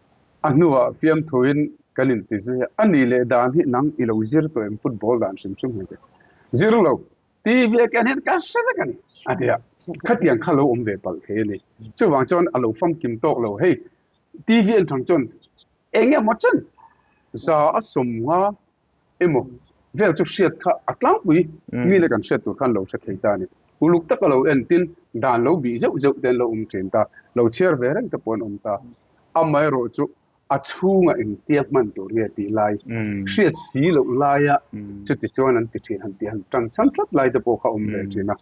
a hnuah fiamthuin kan inti zui a, a nih leh dan hi nang i lo zir tawh em football dan hrim hrim hi te. Zir lo TV a ken hian ka hre vek a ni a ti a. Khatiang kha lo awm ve palh thei a ni. Chuvang chuan a lo famkim tawk lo hei TV en thang chuan eng emaw chen 150 emaw vel chu hriat kha a tlangpui mi leh kan hriat tur khan lo hre thei ta a ni. Uluk taka lo en tin dan lo bih zeuh zeuh te an lo awm thin ta, lo chhiar ve reng te pawh an awm ta. Amaherawh chu a chhunga engtia hman tur nge tih lai hriat si loh laia chuti chuan an ti thin han tih han tan chhan tlat lai te pawh kha awm ve thin a.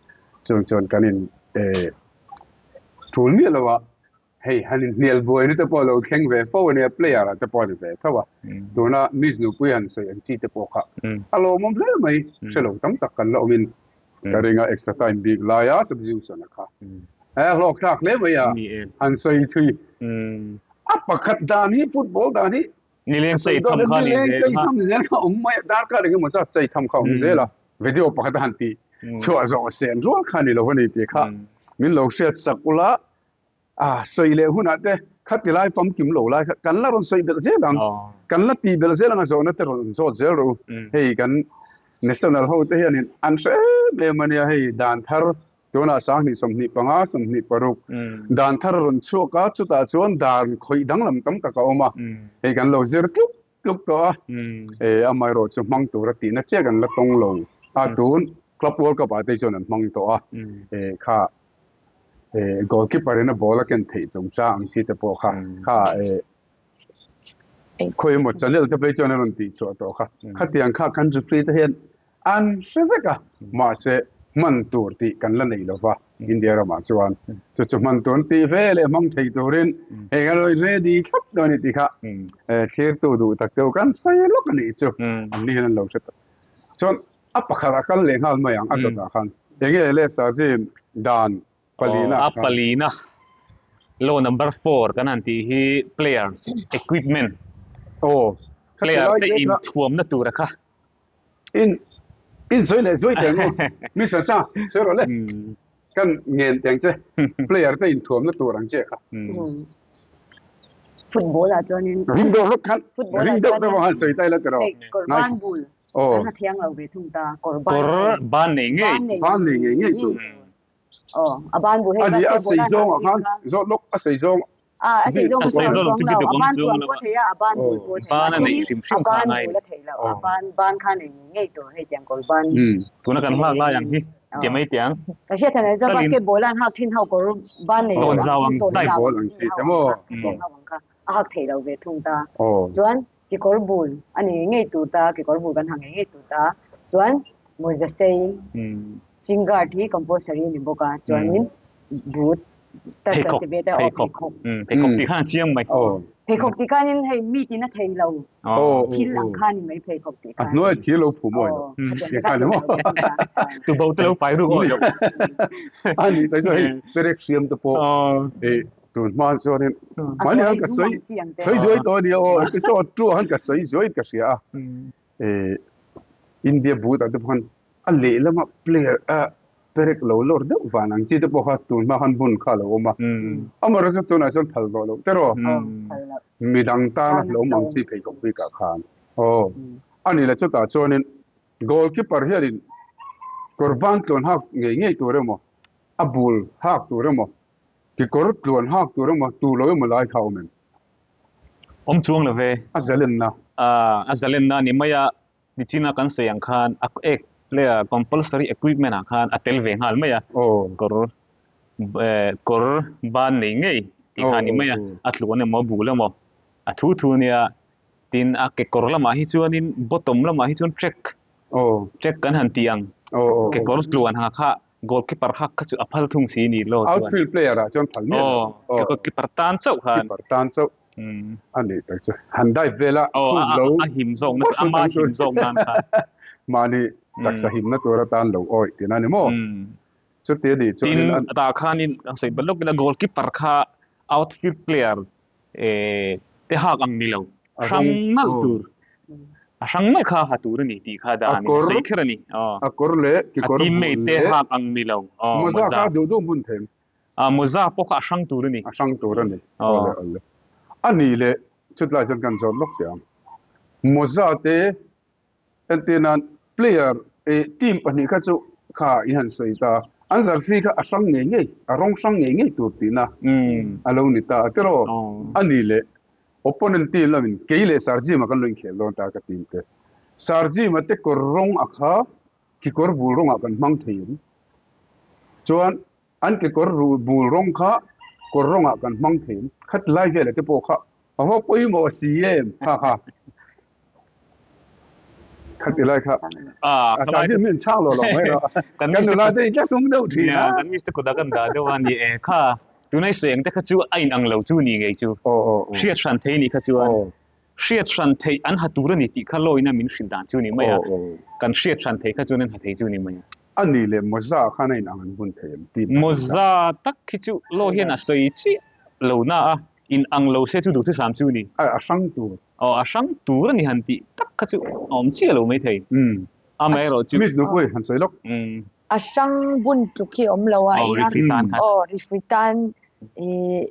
Chung chuan kan in thul miah lo a. Hei han inhnial buaina te pawh a lo thleng ve fo a nia, player ah te pawh a ni ve tho a. Tuna Miss Nupui han sawi ang chi te pawh kha a lawmawm hle mai, hre lo tam tak kan la awmin ka ring a, extra time bik laia substitution a kha e hlawk thlak hle mai a, han sawi thui a pakhat dan hi football dan hi Nileng chei tham kha ni zel chei tham zel kha awm mai a, darkar engemaw zat chei tham kha awm zel a, video pakhat a han tih chhuah zawh sen rual kha ni lo a ni tih kha min lo hriat sak ula. A sawi leh hunah te khati lai famkim lo lai kha kan la rawn sawi belh zel ang, kan la tih belh zel ang a zawhna te rawn zawt zel rawh u. Hei kan National ho te hianin an hre em em a nia hei dan thar tunah 2025 26 dan thar a rawn chhuak a chutah chuan dan khawih danglam tam tak a awm a, hei kan lo zir tluk tluk tawh a, e amaherawh chu hmang tura tihna chiah kan la tawng lo a tun Club World Cup ah te chuan an hmang tawh a, e kha e goalkeeper in a ball a ken theih chungchang ang chi te pawh kha kha e khawi emaw channel te phei chuan a rawn tih chhuah tawh kha khatiang kha kan referee te hian an hre vek a mahse hman tur tih kan la nei lova India ramah chuan chu chu hman tur an tih ve leh hmang thei turin heng a lo ready thlap dawn a ni tih kha e thlirtu duh tak deuh kan sawi lawk a nih chu an ni hian an lo hre tawh chuan A pakhat a kal leh nghal mai ang a dawtah khan. Enge le Sir dan palina khan. A palina law number four kan han tih hi players equipment. Aw. Player te inthuamna tura kha. In in sawi leh zuai teh ang u. Mister Sa, sawi rawh le. Kan ngen teng che player te inthuamna tur ang che kha. Football ah chuanin Ring deuh hlawk khan ring deuh deuh han sawi ta ila tiraw. Hei kawr ban bul kan ha thiang lo ve thung ta kawr ban Kawr ban nei ngei. Ban nei ngei ngei tur. Aw a ban bul hei A ni a sei zawng ah khan zawt lawk a sei zawng A a sei zawng A sei zawng chu bituk a ban tluan pawh thei a a ban bul pawh thei Ban a neih hrim hrim kha a ban bul a theih loh a ban ban kha nei ngei ngei tur hei tiang kawr ban. Tuna kan hlak lai ang hi ti mai teh ang. Ka hriat than chuan basketball an hak thin ho kawr ban nei Tawn zau ang type ball ang si te maw. Ho ang kha a hak thei lo ve thung ta. Chuan kekawr bul a nei ngei ngei tur ta kekawr bul kan ha ngei ngei tur ta chuan mawza sei Chin guard hi compulsory a ni bawk a, chuanin boots, studs an ti ve te a, aw pheikhawk. Pheikhawk tih khan a chiang mai. Pheikhawk tih khanin hei mi tina thei lo thil ang kha a ni mai pheikhawk tih khan. A hnuai thir lo phu mawi lo. Tih khan ni maw? Tubo te lo pai ruk awi lo. A nih tak chuan hei perek hriam te pawh hei tun hma chuanin mahni han ka sawi sawi zuai tawh a nia aw episode 2 ah khan ka sawi zuai ka hria a. India boot ah te pawh khan a lehlamah player a. Perek lo lawr deuh van ang chi te pawh kha tun hma khan bun kha a lo awm a. Amaherawhchu chu tunah chuan phal tawh loh te rawh. Midang tana hlawm ang chi pheikhawk bikah khan. Aw. A nih leh chutah chuanin goalkeeper hianin kawr ban tluan hak ngei ngei tur emaw, a bul hak tur emaw, kekawr tluan hak tur emaw, tur lo emaw lai kha a awm em? Awm chuang lo ve. A zalenna. A zalenna a ni mai a, Nichina kan sawi ang khan a ek player compulsory equipment ah khan a tel ve nghal mai a, kawr kawr ban nei ngei tih kha a ni mai a, a tluan emaw a bul emaw a thu thu a nia. Tin a kekawr lamah hi chuanin bottom lamah hi chuan track track kan han ti ang kekawr tluan ha kha goalkeeper kha kha chu a phal thung si ni law chuan. Outfield player ah chuan phal miah lo. Aw keeper tan chauh khan. Keeper tan chauh. A nih tak chu. Han dive vel a khum lo. A him zawk na ama him zawk nan khan. Mahni taksa himna tur atan lo awih tihna a ni maw? Chuti a nih chuanin a. Tin tah khanin kan sawi belh lawk ila goalkeeper kha outfield player te hak ang ni lo. Hrang nalh tur. A hrang nalh kha ha tur a ni tih kha dan in a sawi kher a ni. A kawr leh kekawr bul leh. A teammate te hak ang ni lo. Mawza kha duh duh hmun thei. A mawza pawh kha a hrang tur a ni. A hrang tur a ni. Awle awle. A nih leh chutlai chuan kan zawt lawk teh ang. Mawza te entir nan player eh team pahnih kha chu kha i han sawi ta. An jersey kha a hrang ngei ngei, a rawng hrang ngei ngei tur tihna a lo ni ta a tiraw. A nih leh opponent team lamin kei leh Sir Jim-a kan lo inkhel dawn ta ka team te. Sir Jim-a te kawr rawng a kha kekawr bul rawngah kan hmang thei em? Chuan An kekawr ru bul rawng kha kawr rawngah kan hmang thei em? Khat lai vela te pawh kha a haw pawimawh a si em? Ha ha. Khati lai kha a sa zin min chhang lo lo mai rawh. Kan nula te in tlahlung deuh thin a. Kan miss te kut a kan dah deuh a ni e kha. Tunai seng te kha chu a inang lo chu ni ngei chu. Hriat hran thei ni kha chuan. Hriat hran theih an ha tur a ni tih kha lawina min hrilh dan chu ni mai a, kan hriat hran theih kha chuan an ha thei chu ni mai a. A nih leh mawza khan a inang an bun thei em tih pawh Mawza tak khi chu law hian a sawi chiah lo na a, inang lo se chu duhthusam chu ni. A hrang tur. Aw, a hrang tur a ni han tih tak kha chu a awm chiah lo mai thei. Amaherawh chu. Miss Nupui han sawi lawk. A hrang bun tluk hi a awm lo a, eng a. Aw, referee tan khan. Aw, referee tan ih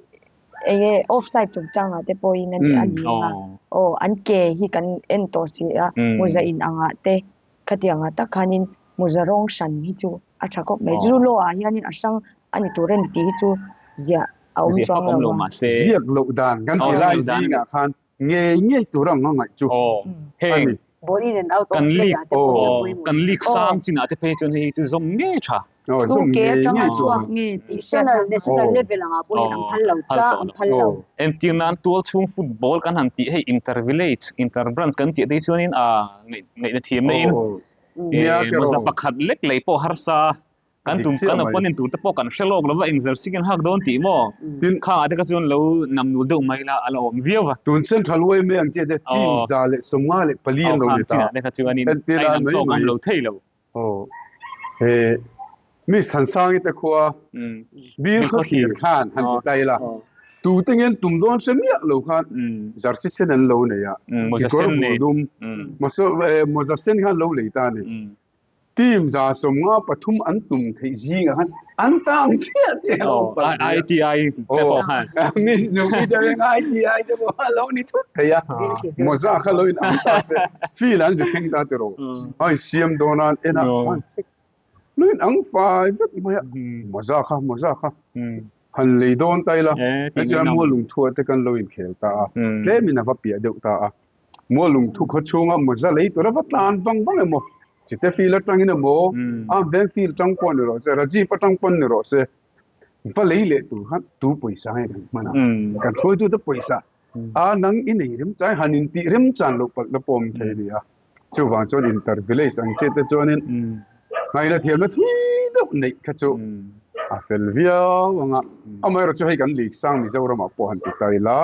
Enge offside chungchangah te pawhin a ni a ni a, aw an ke hi kan en tawh si a, mawza in angah te khatiangah tak khanin mawza rawng hran hi chu a tha khawp mai. Chu law ah hianin a hrang a ni tur a ni tih hi chu ziah a awm chuang lo a. Ziak loh dan kan ti lai zingah khan ngei ngei tur ang a ngaih chu a ni. Ball in and out of play ah te pawh hi a pawimawh. Kan league sang chinah te phei chuan hei hi chu zawm ngei tha. Zawm ke ngei atanga ngei chu. chhuak nge tih hriat National national level angah pawh hian an phal lo tla an phal lo. Entir nan tual chhung football kan han tih hei inter village inter branch kan tih te hi chuanin a ngaihna thiamna in mawza pakhat lek lei pawh harsa Kan tum kan opponent tur te pawh kan hre lawk lova engzel sik in hak dawn tih maw? Tin khangah te kha chuan lo nam nul deuh mai la a la awm viau va. Tun Central YMA ang chiah te team 154 an lo ni ta. Chinah te kha chuanin a inang tawk awm lo thei lo. Aw he Miss Thansangi te khua Bill Khawthlir khan han ti ta ila tute ngen tum dawn hre miah lo khan jersey sen an lo nei a kekawr bul dum mawza sen khan lo lei ta a ni. Team 53 an tum theih zingah khan an tang chiah chiah lo palh a. ITI te pawh khan. Miss Nupui te reng ITI te pawh khan lo ni thut thei a. Mawza kha lo in ang ta se feel an zu thleng ta tiraw. A insiam dawn a en a lo in ang fai vek mai a. Mawza kha mawza kha han lei dawn ta ila hetiang mual lungthuah te kan lo inkhel ta a. Tlemin a va piah deuh ta a. Maw lungthu khaw chhunga mawza lei tura va tlan vang vang emaw, Chite field atangin emaw, Arm Veng field atang pawh ni rawh se, Rajiv atang pawn ni rawh se, va lei leh tur khan tu pawisa nge kan hman a, kan hruaitute pawisa a nang i nei rem chai han intih rem chan loh palh na pawh awm thei a ni a. Chuvang chuan inter village ang chiah te chuanin ngaihna thiamna thui deuh neih kha chu a fel viau ang a. Amaherawhchu chu hei kan league sang Mizoramah pawh han ti ta ila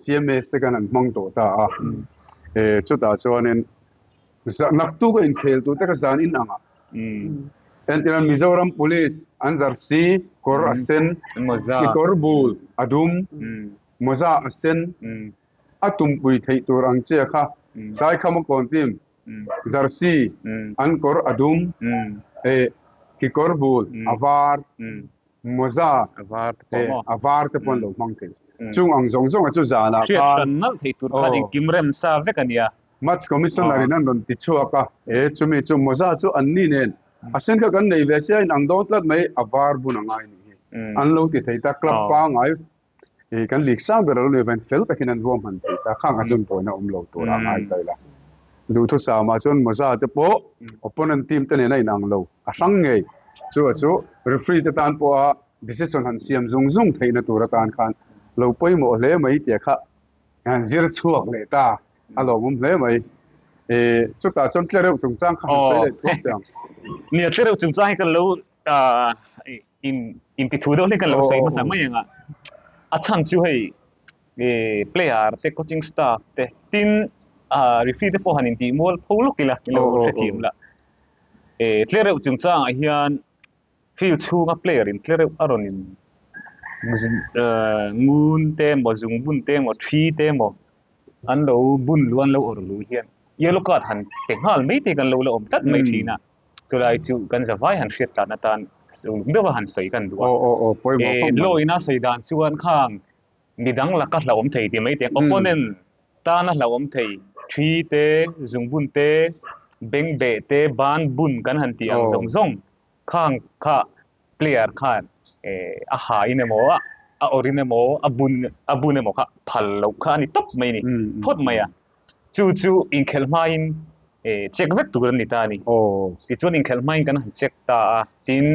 CMS te khan an hmang tawh ta a. Chutah chuanin naktuk a inkhel tur te kha zan in angah entirah Mizoram Police an jersey kawr a sen, kekawr bul a dum, mawza a sen, A tumpui theih tur ang che kha Saikhama kawn team jersey an kawr a dum e Kekawr bul a var, mawza a var te pawh an lo hmang thei. Chung ang zawng zawng a chu zanah khan. Hriat hran nalh thei tur khan engkim rem sa vek a nia. Match Commissioner in an rawn ti chhuak a, e chumi chu mawza chu an ni nen a sen kha kan nei ve sia in ang dawn tlat mai a var bun a ngai nih hi. An lo ti thei ta club pangngai I kan lik sang ber a lo ni vain fel takin an ruahman thei ta khang a chun tawina awm lo tur a ngai ta ila. Duhthusam ah chuan Mawza te pawh opponent team te nen a inang lo a hrang ngei. Chu a chu referee te tan pawha decision han siam zung zung theihna tur atan khan lo pawimawh hle mai tia kha han zir chhuak leh ta a lawmawm hle mai. I chutah chuan tlereuh chungchang kha han sawi leh thuak teh ang. Nia tlereuh chungchang hi kan lo in in ti thu deuh hlek kan lo sawi hmasa mai ang a. A chhan chu hei player te coaching staff te tin referee te pawh han intih mual pho lawk ila ilo hrethiam la. Tlereuh chungchangah hian field chhunga player in tlereuh a rawn in ngun te emaw zungbun te emaw thi te emaw an lo bun luh an lo awrh luh hian yellow card han pe nghal mai te kan lo la awm tlat mai thin a. Chulai chu kan zavai han hriat tlan atan uluk deuha han sawi kan duh a. Law-in a sawi dan chuan khang midang laka hlauhawm thei ti mai teh ang, opponent tana hlauhawm thei thi te, zungbun te, bengbeh te, ban bun kan han tih ang zawng zawng khang kha player khan a ha in emaw a awrh in emaw a bun a bun emaw kha phal loh kha a ni tawp mai a ni phawt mai a. Chu chu inkhelh hmain check vek tur a ni ta a ni. Tichuan inkhelh hmain kan han check ta a, tin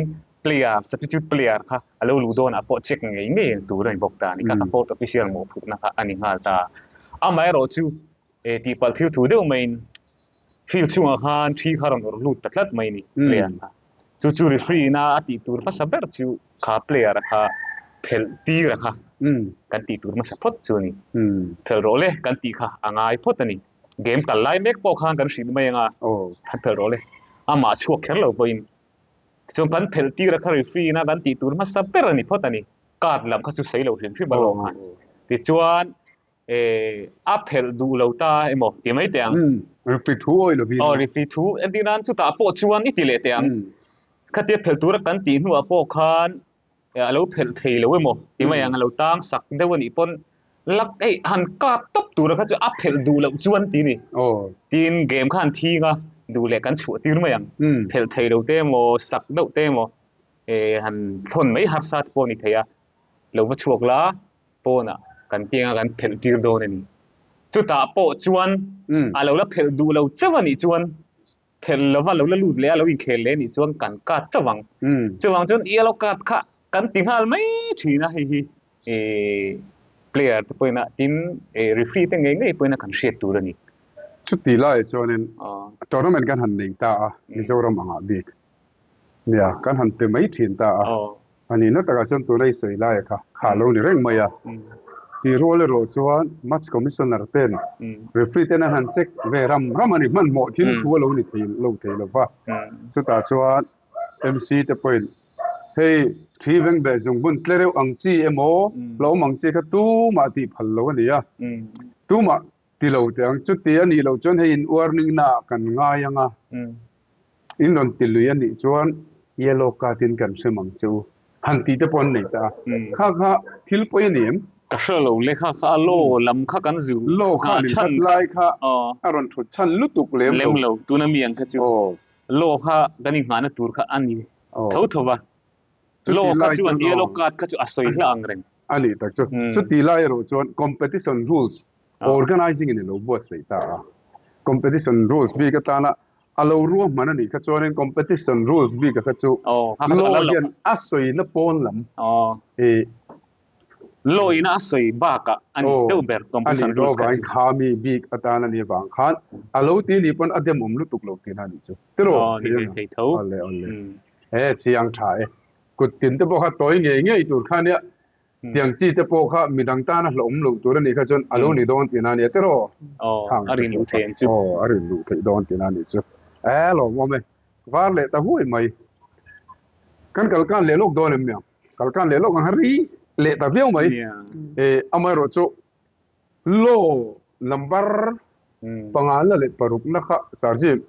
player substitute player kha a lo luh dawnah pawh check ngei ngei tur a ni bawk ta a ni. Kha kha fourth official mawhphurhna kha a ni nghal ta a. Amaherawh chu tihpalh thil thu deuh maiin field chhungah khan thi kha rawn awrh lut ta tlat mai a ni player kha. Chu chu referee ina a tih tur hmasa ber chu kha player kha phelh tir a kha kan tih tur hmasa phawt chu a ni. Phelh rawh le kan tih kha a ngai phawt a ni. Game kal lai mek pawh khan kan hrilh mai anga kan phelh rawh le amah chhuak kher lo pawhin. Tichuan kan phelh tir a kha referee ina kan tih tur hmasa ber a ni phawt a ni. Card lam kha chu sawi lo hrim hrim alawm a. Tichuan a phelh duh lo ta emaw ti mai teh ang. Referee thu awi lovin. Aw referee thu entir nan chutah pawh chuan i ti leh teh ang. Khatia phelh tura kan tih hnuah pawh khan a lo phelh thei lo emaw ti mai ang a lo tang sak deuh a nih pawn lak ei han kap tawp tura kha chu a phelh duh loh chuan ti ni. Tin game kha han thing a duh leh kan chhuah tir mai ang. Phelh thei lo te emaw sak deuh te emaw han thawn mai harsa te pawh a ni thei a lo va chhuak la. Pawnah kan pianga kan phelh tir dawn a ni. Chutah pawh chuan a lo la phelh duh lo chauh a nih chuan phelh lova lo la lut leh a lo inkhel leh a nih chuan kan card chauh ang. Chuvang chuan yellow card kha kan ti nghal mai thin a, hei hi player te pawhin a tin referee te ngei ngei pawhin a kan hriat tur a ni. Chuti laiah chuanin tournament kan han nei ta a, Mizoram angah bik. Nia, kan han pe mai thin ta a. A nihna takah chuan tuna i sawi laia kha kha a lo ni reng mai a. Tih rual erawh chuan Match Commissioner ten referee ten an han check ve ram ram a ni. Hmanhmawh thil thu a lo ni thei lo thei lo va. Chutah chuan MC te pawhin hei thi veng beh zungbun tle reuh ang chi emaw hlauhawm ang chi kha tumah tih phal lo a ni a. Tumah ti lo teh ang. Chuti a nih loh chuan hei in warning naah kan ngai ang a. In rawn ti lui a nih chuan yellow card in kan hrem ang che u. Han tih te pawh an nei ta a. Kha kha thil pawi a ni em? Ka hre lo le kha kha a law lam kha kan zu Law kha an intat lai kha a rawn thut chhan lutuk lem lo. Lem lo, tuna mi ang kha chu law kha kan inghahna tur kha a ni tho tho va. Law kha chuan yellow card kha chu a sawi hla ang reng. A nih tak chu. Chuti lai erawh chuan competition rules organizing in a lo buatsaih ta a. Competition rules bik atana a lo ruahman a nih kha chuanin competition rules bik a kha chu law hian a sawina pawn lam i Law in a sawi bakah a ni deuh ber competition rules kha chu. Kha mi bik atan a nih vang khan a lo ti nih pawn a dem awm lutuk lo tihna a nih chu. Tiraw? Ni ve thei tho. Awle awle. He chiang tha e. Kut tin te pawh kha tawi ngei ngei tur kha nia Tiang chi te pawh kha midang tana hlauhawm loh tur a nih kha chuan a lo ni dawn tihna a nia tiraw? Aw, a rin luh theih ang chu. Aw, a rin luh theih dawn tihna a nih chu. E, lawmawm e. Var leh ta huai mai. Kan kal kan leh lawk dawn em niang? Kal kan leh lawk ang ha ri leh ta viau mai. E, amaherawh chu law number pangalna leh parukna kha Sarji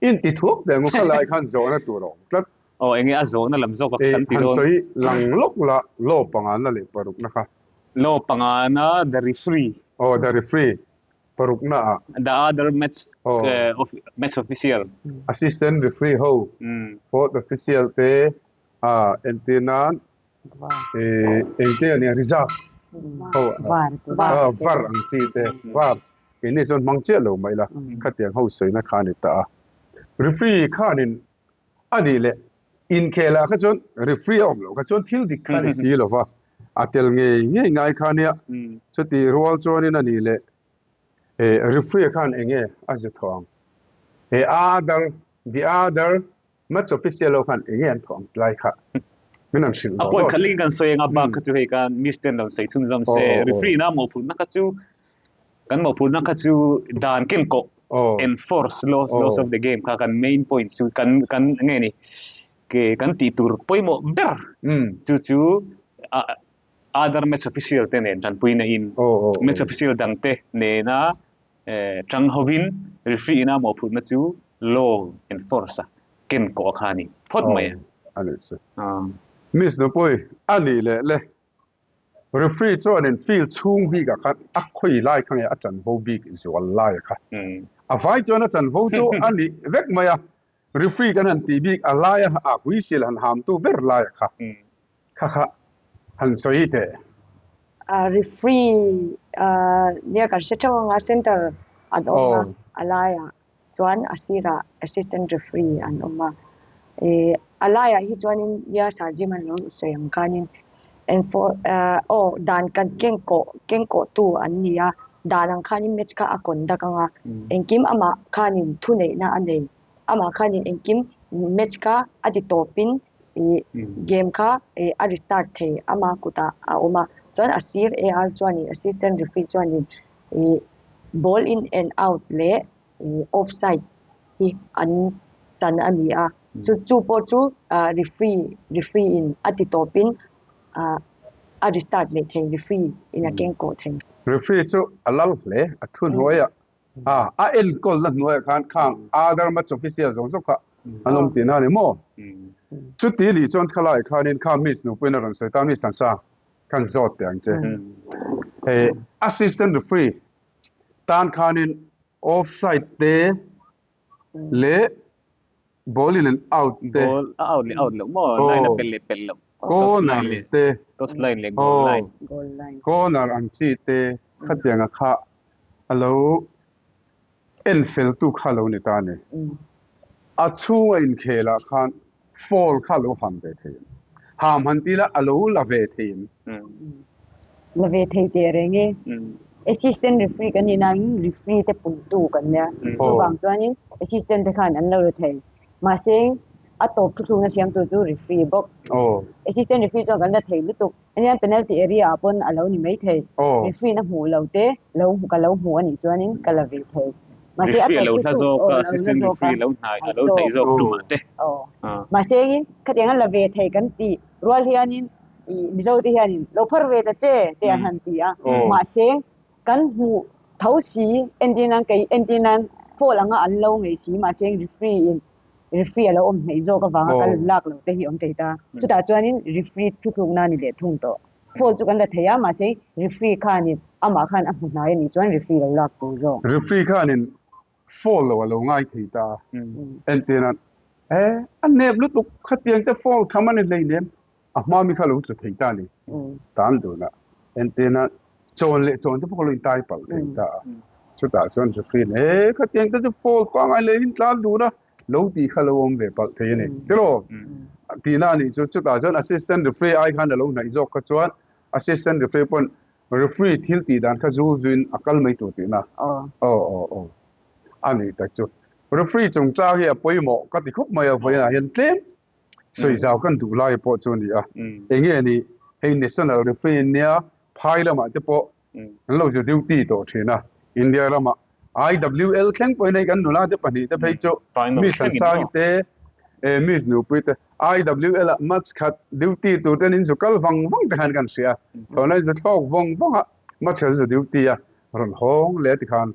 inti thuak teh ang u kha lai khan zawhna tur a awm tlat. Aw enge a zawhna lam zawk a kan ti dawn. Han sawi lang lawk la law pangana leh parukna kha. Law pangana the referee. Aw the referee parukna ah. The other match match official. Assistant referee ho fourth official te entir nan Engte a nia reserve ho var ang chi te var keini chuan hmang chiah lo mai la khatiang ho sawina kha a ni ta a. Referee khanin a nih leh inkhel ah kha chuan referee a awm loh kha chuan thil dik kha a ni si lo va, a tel ngei ngei ngai kha nia chutih rual chuanin a nih leh referee khan enge a zu thawh ang he other the other Match official ho khan enge an thawh ang tilai kha min rawn hrilh A pawi khat lengin kan sawi anga bak kha chu hei khan miss ten rawn sawi chhunzawm se referee ina mawhphurhna kha chu kan mawhphurhna kha chu dan ken kawh enforce laws laws of the game kha kan main point chu kan kan nge ni ke kan tih tur pawimawh ber chu chu other match official te nen tanpuina in match official dang te nena Chang hovin referee ina mawhphurhna chu law enforce a ken kawh a kha a ni phawt mai a. A nih chu. Miss Nupui, a nih leh le. Referee chuanin field chhung bikah khan a khawi lai kha nge a chanvo bik zual lai a kha. A vai chuan a chanvo chu a nih vek mai a. Referee kan han tih bik a laia a whistle han hamtu ber lai a kha. Kha kha han sawi teh. Referee nia kan hre theuh anga center an awm a, a laiah chuan a sirah assistant referee an awm a. A laiah hi chuanin nia Sir Jim an lo sawi ang khanin aw dan kan kengkawh kengkawhtu an ni a, dan ang khanin match kha a conduct anga engkim amah khanin thuneihna a nei. Amah khanin engkim match kha a ti tawpin ih game kha ih a restart thei ama kutah a awm a chuan a sir AR chuanin assistant referee chuanin ih ball in and out leh ih offside hi an chan a ni a chu chu pawh chu ah referee referee in a ti tawpin ah a restart leh thei referee in a keng kawh thei. Referee chu a lal hle a thuhnuaiah A, a enkawlna hnuaiah khan khang other match official zawng zawng kha an awm tihna a ni maw? Chuti nih chuan khalaiah khanin kha Miss nupuiin a rawn sawi ta, Miss Thansa khan zawt teh ang che. Hei assistant referee tan khanin offside te leh ball in and out te. Ball a out leh out loh maw? Line a pel leh pel loh. Corner te. Touch line leh goal line. Corner ang chi te khatianga kha a lo en fel tu kha lo ni ta a ni. A chhunga inkhelah khan foul kha a lo ham ve thei ang. Ham han ti la a lo la ve thei ang. La ve thei teh reng e. Assistant referee kan nih nain referee te puitu kan nia. Chuvang chuanin assistant te khan an lo la thei. Mahse a tawp thuthlukna siamtu chu referee bawk. Assistant referee chuan kan la thei lutuk. Ania penalty area ah pawn a lo ni mai thei. Referee in a hmuh lo te lo ka lo hmu a nih chuanin ka la ve thei. Mahse a tawp chu chu aw lo la zawk a. A lo hnaih zawk tumah te. Mahse engin khatiang a la ve thei kan tih rual hianin ih Mizo te hianin lo phar ve ta che te an han ti a. Mahse kan hmuh tho si entir nan kei entir nan foul anga an lo ngei si mahse referee in referee a lo awm hnaih zawk avanga kal lak loh te hi awm thei ta. Chutah chuanin referee thuthlukna a ni leh thung tawh. Foul chu kan la thei a, mahse referee khanin amah khan a hmu hnai a nih chuan referee lo lak tur zawk. Referee khanin foul lo a lo ngai thei ta. Entir nan, e a nep lutuk khatiang te foul tham a ni hleinem, a hma mi kha lo tlu thei ta a ni. Tan dun a, entir nan chawn leh chawn te pawh kha lo intai palh thei ta a. Chutah chuan referee in e khatiang te chu foul pangngai leh in tlan dun a, lo tih kha lo awm ve palh thei a ni. Tiraw? Tihna a nih chu chutah chuan assistant referee ai khan a lo hnaih zawk kha chuan assistant referee pawn referee thil tih dan kha zul zuiin a kal mai tur tihna. Aw aw aw a nih tak chu. Referee chungchang hi a pawimawh ka ti khawp mai a vawiinah hian tlem sawi zau kan duh lai pawh chu a ni a. Enge ni hei national referee nia phai lamah te pawh an lo zu duty tawh thin a, India rama IWL thleng pawhin hei kan nula te pahnih te phei chu Miss Sansangi te eh Miss Nupui te IWL ah match khat duty tur ten in zu kal vang vang te khan kan hria thawn a in zu thlawk vawng vawng a match khat zu duty a rawn hawng leh tikhan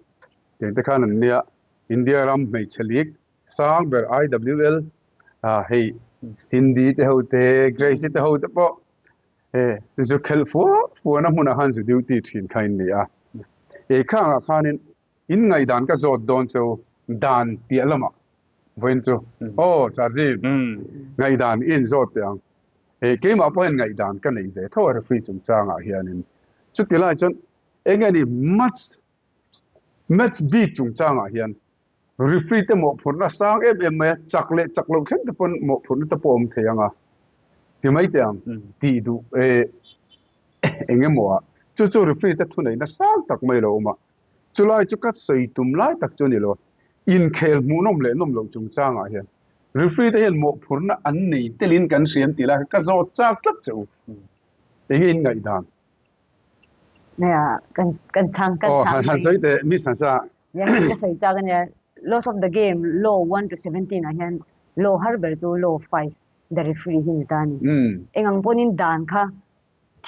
tiang te khan an nia India ram hmeichhe league sang ber IWL ah hei. Cindy te ho te, Grace te ho te pawh e zu khelh fua fuana hmunah khan zu duty thin kha in ni a. E khangah khanin in ngaihdan ka zawt dawn chu dan piah lamah vawiin chu aw Sarji ngaihdan i inzawt teh ang. E keimah pawh hian ngaihdan ka neih ve tho a referee chungchangah hianin chuti lai chuan eng nge ni match match bik chungchangah hian Referee te mawhphurhna sang em em mai a, chak leh chak loh thleng te pawn mawhphurhna te pawh a awm thei ang a, ti mai teh ang tih duh e eng emaw ah chu chu referee te thuneihna sang tak mai lo awm a, chulai chu ka sawi tum lai tak chu a ni lo a, inkhel hmuhnawm leh nawm loh chungchangah hian referee te hian mawhphurhna an nei telin kan hriam tih lai kha ka zawt chak tlat che u, enge in ngaihdan? Nia, kan kan chhang kan Aw chhang han mai. sawi teh Miss Hansa. Nia hei ka sawi chak ania Laws of the game law 1 to 17 ah hian law har ber chu law 5 the referee hi ni ta a ni. Eng ang pawhin dan kha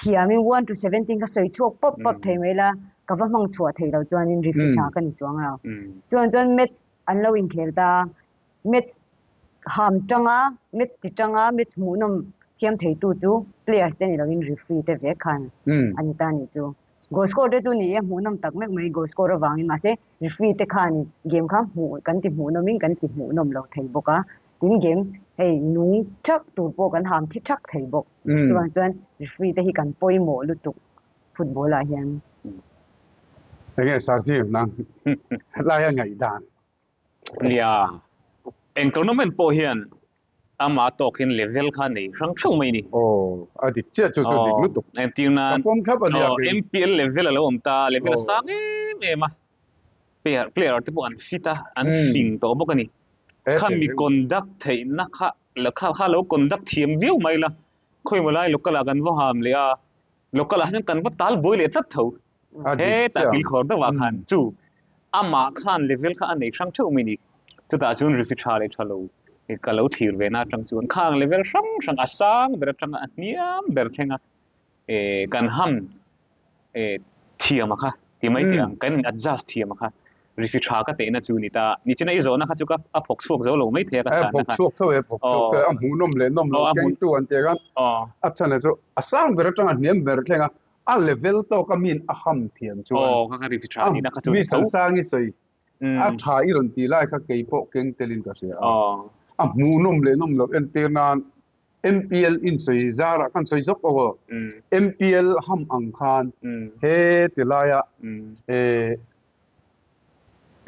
thiamin 1 to 17 kha sawi chhuak pawp pawp thei mai la ka va hmang chhuah thei lo chuanin referee tha ka ni chuang lo. Chuan chuan match an lo inkhel ta a, match ham tanga match ti tanga match hmuhnawm siam theitu chu players te ni lovin referee te vek khan a ni ta a nih chu. Goal score te chu ni e hmuhnawm tak mek mai goal score avangin mahse referee te khan game kha hmuh kan ti hmuhnawmin kan ti hmuhnawm lo thei bawk a, tin game hei nung thak tur pawh kan ham thi thak thei bawk. Chuvang chuan referee te hi kan pawimawh lutuk football ah hian. Enge Sir Jim nang laia ngaihdan? Nia, eng tournament pawh hian ama tawkin level kha nei hrang hrang mai ni. Aw, a dik chiah chu chu dik lutuk. Entir nan, Ka pawm thlap a nia kei. MPL level a lo awm ta, level a sang em em a. Player, player te pawh an fit a, an fing tawh bawk a ni. Kha mi conduct theihna kha, kha kha lo conduct thiam viau mai la, khawimaw lai local ah kan va ham leh a, local ah hian kan va tal buai leh tlat tho. Hetah kilkhawr deuhah khan chu amah khan level kha a nei hrang theuh mai ni. Chutah chuan refi tha leh tha lo ka lo thlir ve na atang chuan khang level hrang hrang a sang ber atanga a hniam ber thlenga kan ham thiam a kha ti mai teh ang kan in adjust thiam a kha refi tha ka tehna chu ni ta. Nichina i zawhna kha chu ka a phawk chhuak zo lo mai thei a ka chhanna kha. A phawk chhuak tho e, phawk chhuak tho e, a hmuhnawm leh nawm lo kengtu an tih khan a chhan chu a sang ber atanga hniam ber thlenga A level tawk a min a ham thiam chuan Aw, ka ka ri tha ni na kha chu mi Sansang i sawi a tha i rawn tih lai kha kei pawh keng telin ka hria a. A hmuhnawm leh nawm loh entir nan MPL in sawi zarah khan sawi zawk aw. MPL ham ang khan he ti laia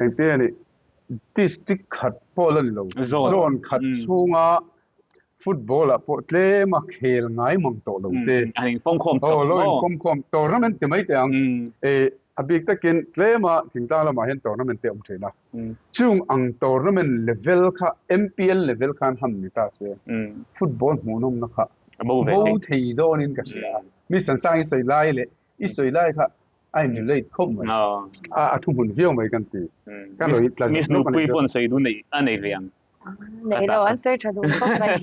engtin a nih district khat pawh la ni lo zone khat chhunga Football ah pawh tlem a khel ngai mang tawh lo te. An infawmkhawm chawp maw? Aw, lo infawmkhawm. Tournament ti mai teh ang. E, a bik takin tlem a thingtlang lamah hian tournament te a awm thin a. Chung ang tournament level kha MPL level khan ham ni ta se, football hmuhnawmna kha bo thei dawnin ka hria a. Mi Sansang i sawi lai leh i sawi lai kha a in relate khawp mai. A thuhmun viau mai kan ti. Ka lo tla zak Miss Nupui pawn sawi duh a nei ve ang. Nei lo, an sawi tha duh khawp mai.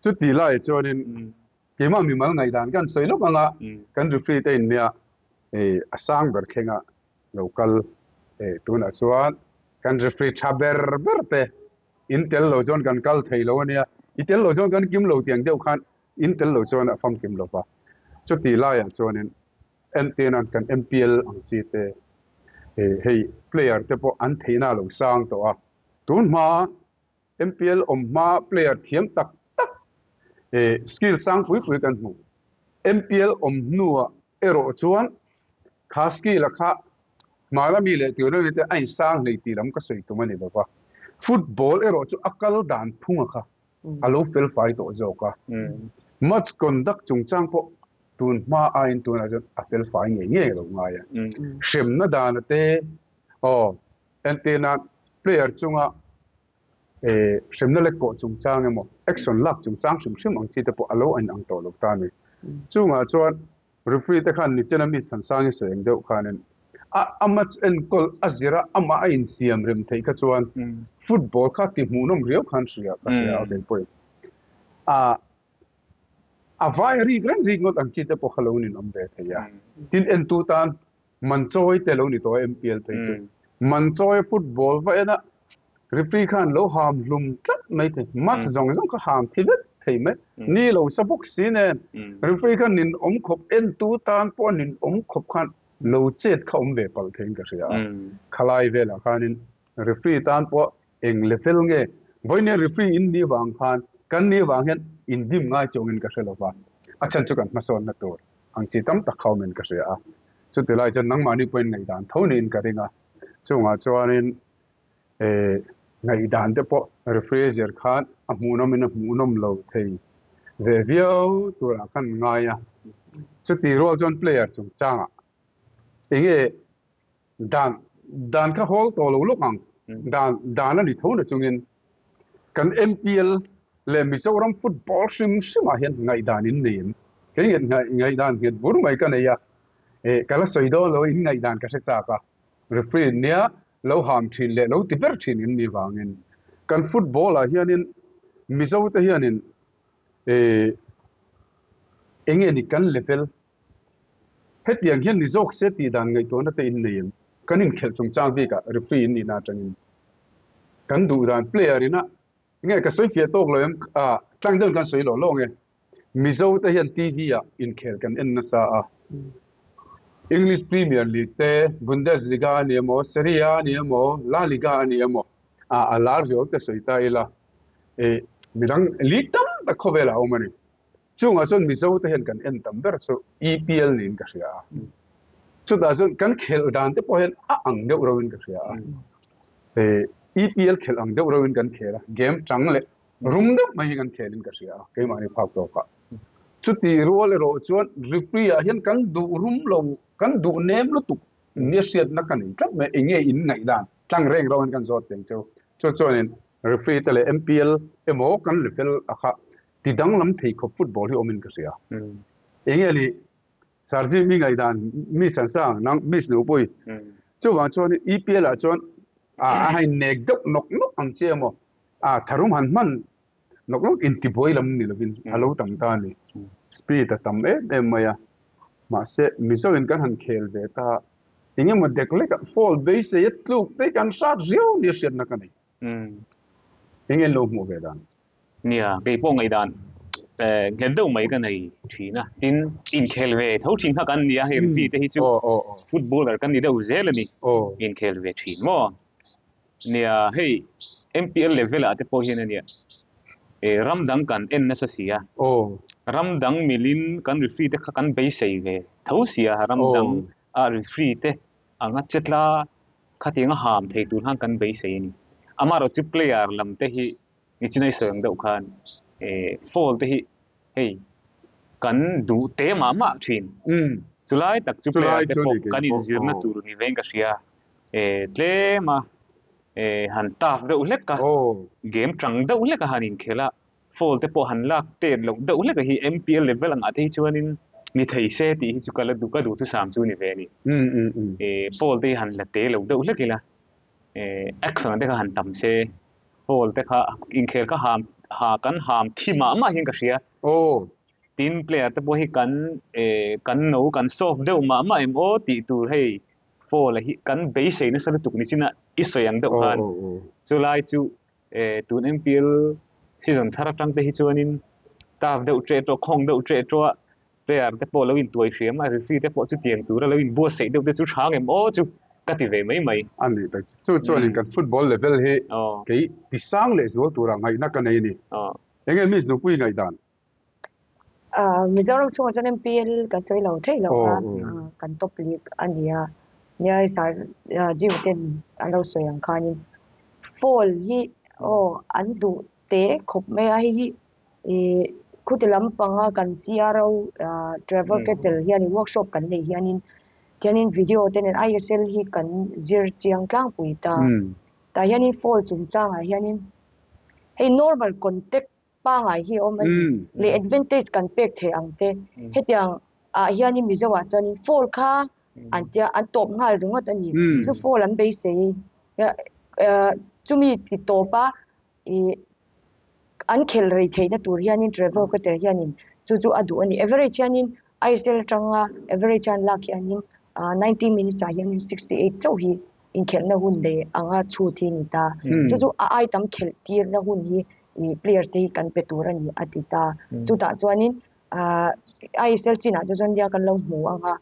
Chuti lai chuanin keimah mimal ngaihdan kan sawi lawk anga kan referee te in nia a sang ber thlenga lo kal tunah chuan kan referee tha ber ber te in tel lo chuan kan kal thei lo ania, i tel lo chuan kan kim lo tiang deuh khan in tel lo chuan a famkim lo va. Chuti laiah chuanin Entirnan kan MPL ang chi te hei player te pawh an theihna a lo sang tawh a, tun hma MPL awm hma player thiam tak tak skill sang pui pui kan hmu. MPL awm hnuah erawh chuan kha skill a kha hmala mi leh tuna mi te a insang hlei tih lam ka sawi tum a ni lova, football erawh chu a kal dan phung a kha a lo fel fai tawh zawk a. Match conduct chungchang pawh tun hma aiin tunah chuan a fel fai ngei ngei a lo ngai a. Hremna dana te aw entirna player chunga hremna lek kawh chungchang emaw action lak chungchang hrim hrim ang chi te pawh a lo inang tawh lo ta a ni. Chungah chuan Referee te khan nichena mi Sansangi sawi ang deuh khanin a a match enkawl a zira amah a insiam rem theih kha chuan football kha ti hmuhnawm riau khan hria ka hria a kei pawhin a a vai a rik reng rik ngawt ang chi te pawh kha lo ninawm ve thei a. Tin entu tan Manchawi te lo ni tawh a MPL phei chu Manchawi football va en a. Referee khan lo ham hlum tlat mai thei. Match zawng zawng kha ham thi vek thei mai. Ni lo sa bawk si nen referee khan nin awm khawp entu tan pawh nin awm khawp khan lo chet kha awm ve palh theiin ka hria a. Khalai velah khanin referee tan pawh eng level nge vawiin referee in ni vang khan kan ni vang hian in dim ngai chungin ka hre lova. A chhan chu kan hmasawnna tur ang chi tam tak kha awmin ka hria a. Chutilai chuan nangmahni pawhin ngaihdan tho niin ka ring a. Chungah chuanin Ngaihdan te pawh referee zir khan a hmuhnawm in a hmuhnawm lo thei ve viau turah khan ngai a. Chuti rual chuan player chungchangah enge dan dan kha hawl tawh lo lawk ang. Dan dan a ni tho na chungin kan MPL leh Mizoram football hrim hrimah hian ngaihdan in nei em? Kei ngaihdan nghet bur mai ka nei a, ka la sawi dawn lo in ngaihdan ka hre chak a. Referee nia lo ham thin leh lo ti ber thin in ni vangin kan football ah hianin Mizo te hianin eh enge ni kan level hetiang hian ni zawk se tih dan ngaihtuahna te in nei em? Kan inkhelh chungchang bikah referee in nihna atangin kan duh dan player ina Nge ka sawi fiah tawk lo em? Ah, tlang deuhin kan sawi lo lo nge. Mizo te hian TV ah inkhel kan en nasa a. English Premier League te, Bundesliga a ni emaw, Serie A a ni emaw, La Liga a ni emaw, ah a lar viau te sawi ta ila. Eh, midang league tam tak khawvelah a awm a ni. Chungah chuan Mizo te hian kan en tam ber chu EPL niin ka hria a. Chutah chuan kan khelh dan te pawh hian a ang deuh reuhin ka hria a. EPL khelh ang deuh reuhin kan khel a, game chang leh rum deuh mai hi kan khelin ka hria a, keimahni phak tawkah. Chuti rual erawh chuan referee ah hian kan duh rum lo, kan duh nem lutuk nia hriatna ka nei tlat mai, eng nge in ngaih dan tlang reng reuhin kan zawt cheng cheu. Chu chuanin referee te leh MPL emaw kan level a kha Ti danglam thei khawp football hi awmin ka hria. Enge ni Sarji mi ngaihdan mi Sansang nang Miss Nupui chuvang chuan EPL ah chuan a a hain nek deuh nawk nawk ang che emaw a tharum han hman nawk nawk intibuai lam ni lovin a lo tam ta a ni. Speed a tam em em mai a. Mahse Mizo in kan han khel ve ta engemaw dek lekah foul beisei a tluk te kan hrat riau nia hriatna ka nei. Enge an lo hmuh ve dan? Nia, kei pawh ngaihdan nghet deuh mai ka nei thin a. Tin, inkhel ve tho thin kha kan ni a, hei referee te hi chu footballer kan ni deuh zel a ni. Inkhel ve thin maw? Nia, hei MPL level ah te pawh hian a nia, ram dang kan en nasa si a, ram dang milin kan referee te kha kan beisei ve tho si a, ram dang a referee te anga chetla Khatiang a ham thei tur khan kan beisei a ni. Amaherawh chu player lam te hi nichinai sawi ang deuh khan eh foul te hi hei kan duh te mah mah thin. Chulai tak chu player te pawh kan inzirna tur ni vein ka hria. Eh tlem a eh han tough deuh hlek a, game tang deuh hlek a han inkhel a, Foul te pawh han lak tet loh deuh hlek a hi MPL level angah te hi chuanin ni thei se tih hi chu ka la duh ka duhthusam chu ni ve a ni. Foul te hi han la te lo deuh hlek ila action te kha han tam se foul te kha inkhel kha ham ha kan ham thi mah mah hian ka hria. Tin player te pawh hi kan kan no kan soft deuh mah mah em aw tih tur hei foul a hi kan beisei nasa lutuk ni chin a i sawi ang deuh khan chulai chu Tun MPL season thar atang te hi chuanin tough deuh ṭeh ṭawh, khawng deuh ṭeh ṭawh a, player te pawh lo intuai hriam a, referee te pawh chutiang tura lo inbuatsaih deuh te chu ṭha ngem aw chu ka ti ve mai mai. A nih tak chu chuanin kan football level hi kei ti sang leh zual tura ngaihna ka nei a ni. Enge Miss Nupui ngaihdan? Mizoram chhungah chuan MPL kan sawi lo theih lo a, kan top league a ni a. Nia hei sir Jio ten an lo sawi ang khanin foul hi aw an duh teh khawp mai a, hei hi ih khuti lampanga kan CRO Trevor Kettle hianin workshop kan neih hianin khianin video te nen ISL hi kan zir chiang tlangpui ta. Tah hianin foul chungchangah hianin hei normal contact pangai hi a awm a ni. Leh advantage kan pek theih ang te. Hetiang ah hianin Mizo ah chuanin foul kha an tia an tawp nghal ringawt a ni. Chu foul an beisei chumi ti tawp a ih an khelh rei theihna tur hianin Trevor Cotter hianin chu chu a duh a ni. Average hianin ISL atanga average an lak hianin 90 minutes ah hianin 68 chauh hi. inkhelhna hun nei anga chhut hi a ni ta. Chu chu a ai tam khelh tirna hun hi ih players te hi kan pe tur a ni a ti ta. Chutah chuanin ah ISL chinah te chuan nia kan lo hmu ang a,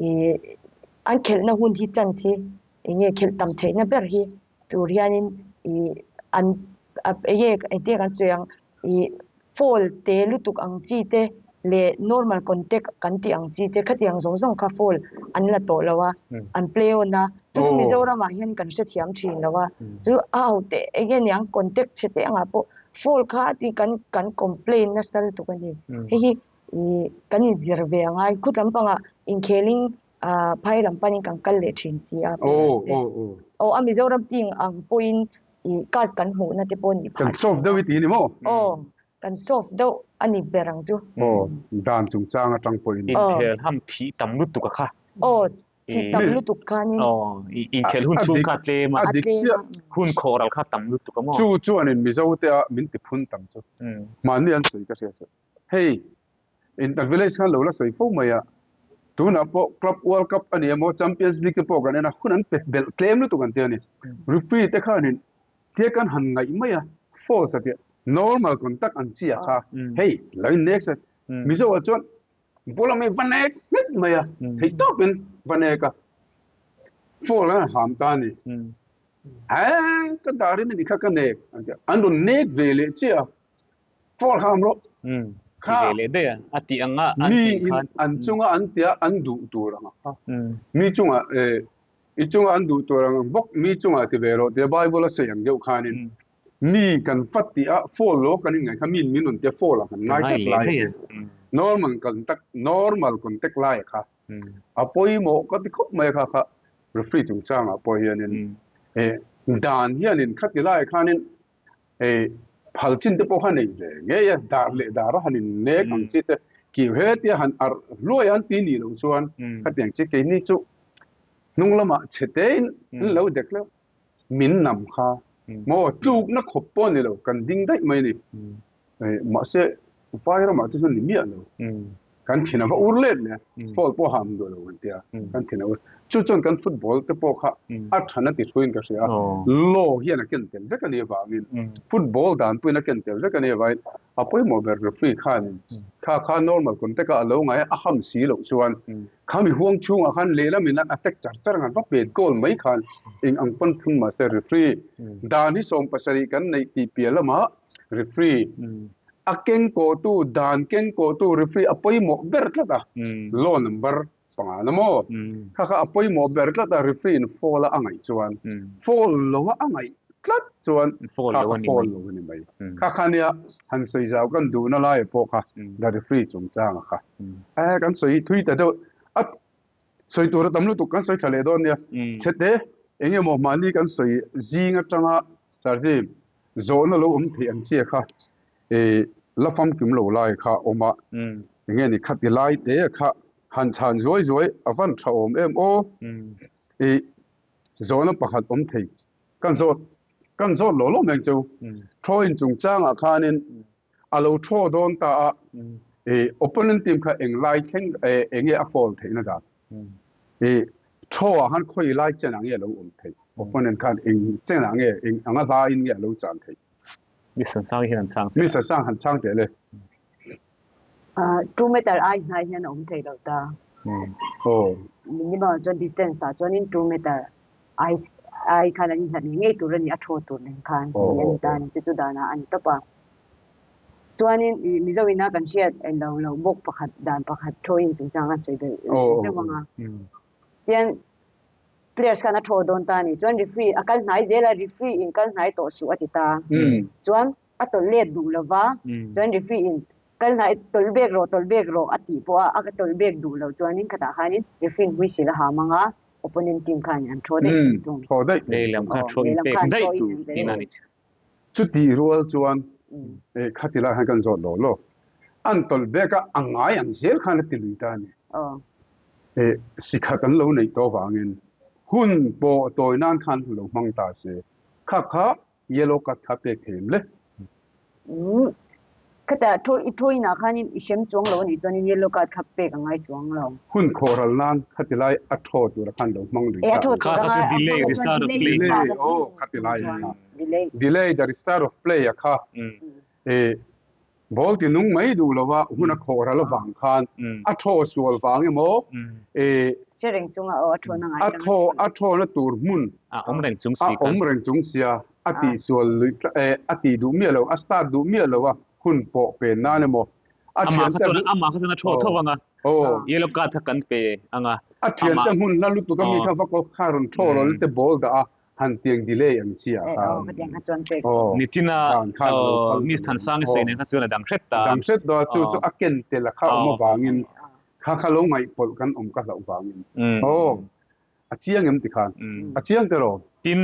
ih an khelhna hun hi chance hi eng nge khelh tam theihna ber hi tur hianin ih an eng nge engtin nge kan sawi ang ih foul te lutuk ang chi te leh normal contact kan tih ang chi te khatiang zawng zawng kha foul an la tawh lo a, an play on a, chu chu Mizoramah hian kan hrethiam thin lo a, chu a ho teh eng nge niang contact chhe teh angah pawh foul kha tih kan kan complain nasa lutuk a ni, hei hi ih kan inzir ve a ngai khut lampangah inkhelin ah phai lam panin kan kal leh thin si a players te aw a Mizoram team ang pawhin ih card kan hmuhna te pawh a nih phah Kan soft deuh i ti a ni maw? Aw kan soft deuh a ni ber ang chu. Aw dan chungchang atang pawhin. Inkhel ham thih tam lutuk a kha. Aw thih tam lutuk khanin. Aw inkhel hun chhung kha tlem a. A dik chiah. Hun khawh ral kha tam lutuk a maw? Chu chuanin Mizo te a min ti phun tam chu. Mahni an sawi ka hria chu. Hei Inter Village khan lo la sawi fo mai a, tunah pawh Club World Cup a ni emaw Champions League te pawh kan en a, hun an pe belh tlem lutuk an ti a ni. Referee te khanin tia kan han ngaih mai a, false a tia, normal contact an chi a kha, hei lo in nek se, Mizo ah chuan ball a mai va nek hmet mai a, theih tawpin va nek a, foul an ham ta a ni. He ka darin a ni kha ka nek an tia, an rawn nek ve leh chiah a. Foul ham rawh. Kha ve leh daih a, a tih anga an tih khan. Mi in an chunga an tia an duh tur anga kha. Mi chunga i chunga an duh tur ang bawk mi chunga ti ve rawh tia Bible a sawi ang deuh khanin mi kan fat tih a foul lo kan inngaih kha mi in min rawn tia foul ang kan ngai tlat lai a normal contact normal contact lai a kha a pawimawh ka ti khawp mai a kha kha referee chungchangah pawh hianin dan hianin khati lai khanin Hei phal chin te pawh kha nei ve ngei a, dar leh dar a han in nek ang chi te, kiu hetia han arh hluai an ti nih loh chuan khatiang chi keini chu hnung lamah chhe tein an lo dek hleuh. Min nam kha maw tlukna khawp pawh a ni lo, kan ding daih mai a ni. Mahse vai ramah te chuan ni miah lo. Kan thin a va ur let leh foul pawh ham duh lo kan tia kan thin a ur chu chuan kan football te pawh kha a than a ti thuin ka hria a law hian a ken tel vek a nih avangin football dan pawhin a ken tel vek a nih avangin a pawimawh ber referee khanin kha kha normal contact a lo ngai a a ham si loh chuan khami huang chhungah khan lehlamin an attack char char ang an va pet goal mai khan eng ang pawn phun mahse referee dan hi 70 kan neih tih piah lamah referee A kengkawhtu, dan kengkawhtu referee a pawimawh ber tlat a, law number panga na maw? Kha kha a pawimawh ber tlat a, referee in foul a a ngaih chuan, foul lo a a ngaih tlat chuan kha kha foul lo a ni mai. Kha kha nia han sawi zau kan duhna laia pawh kha the referee chungchanga kha e kan sawi thui ta deuh a sawi tur a tam lutuk kan sawi tha leh dawn nia. Chhete eng emaw mahni kan sawi zing atanga Charlie Zawhna lo awm theih ang chiah kha i la famkim lo lai kha a awm a, enge ni khati lai te kha han chhan zuai zuai a van tha awm em aw? I zawhna pakhat awm thei kan zawt kan zawt lo lo mai ang cheu. Thawin chungchangah khanin a lo thaw dawn ta a, i opponent team kha eng lai thleng enge a foul theihna dan? I thaw ah khan khawi lai chen ah nge a lo awm theih? Opponent khan eng chen ah nge eng anga hla in nge a lo chan theih? Mister Sang hian han chhang che. Mister Sang han chhang teh le. 2 meter ai hnai hian a awm thei lo ta. Aw. Minimum chuan distance ah chuanin 2 meter ai ai khan an inhlat ngei ngei tur a ni a thaw tur nen khan tih a ni ta a ni. Chu chu danah a ni tawp a. Chuanin ih Mizo ina kan hriat lo lo bawk pakhat dan pakhat thawin chungchang an sawi belh zeuh ang a. Tian players khan a thaw dawn ta a ni. Chuan referee a kal hnai zel a, referee in kal hnai tawh suh a ti ta. Chuan a tawlh let duh lo va, chuan referee in kal hnai tawlh bek rawh tawlh bek rawh a tih pawh a, a tawlh bek duh loh chuanin khatah khanin referee in whistle a ham ang a, opponent team khan an thaw daih thung thung. Thaw daih. Lehlam khan thaw in pek daih tur tihna a ni. Chutih rual chuan khati lai khan kan zawt lo lo. An tawlh bek a, a ngai ang zel khan a ti lui ta a ni. Sikhat an lo neih tawh avangin hun pawh tawi nan khan lo hmang ta se. Kha kha yellow card kha pek thei em le? Khata thaw i thaw inah khanin i hrem chuang lo a nih chuanin yellow card kha pek a ngai chuang lo. Hun khawh ral nan khati lai a thaw tura khan lo hmang lui ta. A thaw tura kha chu delay restart of play. Delay aw khati lai kha. Delay. Delay the restart of play a kha e ball ti nung mai duh lo a hun a khawh ral avang khan a thaw sual vang emaw e Che reng chunga aw a thaw na ngai a thaw a thaw na tur hmun a awm reng chung si a awm reng chung sia a tihsual luih tlat eh a tih duh miah lo, a start duh miah lo a hun pawh pen nan emaw a thiante amah kha chuan a thaw tho ang a, yellow card kha kan pe ang a. A thiante hmun hla lutuk a mi kha va ko kha rawn thaw rawh te ball dah a han tiang delay ang chi ah khan. Nichina Miss Thansang i sawi nen kha chuan a dang hret ta. A dang hret daw a, chu chu a ken tel a kha awm avangin kha kha lo ngaihpawlh kan awm ka hlauh vangin. Aw. A chiang em tikhan? A chiang te rawh. Tin,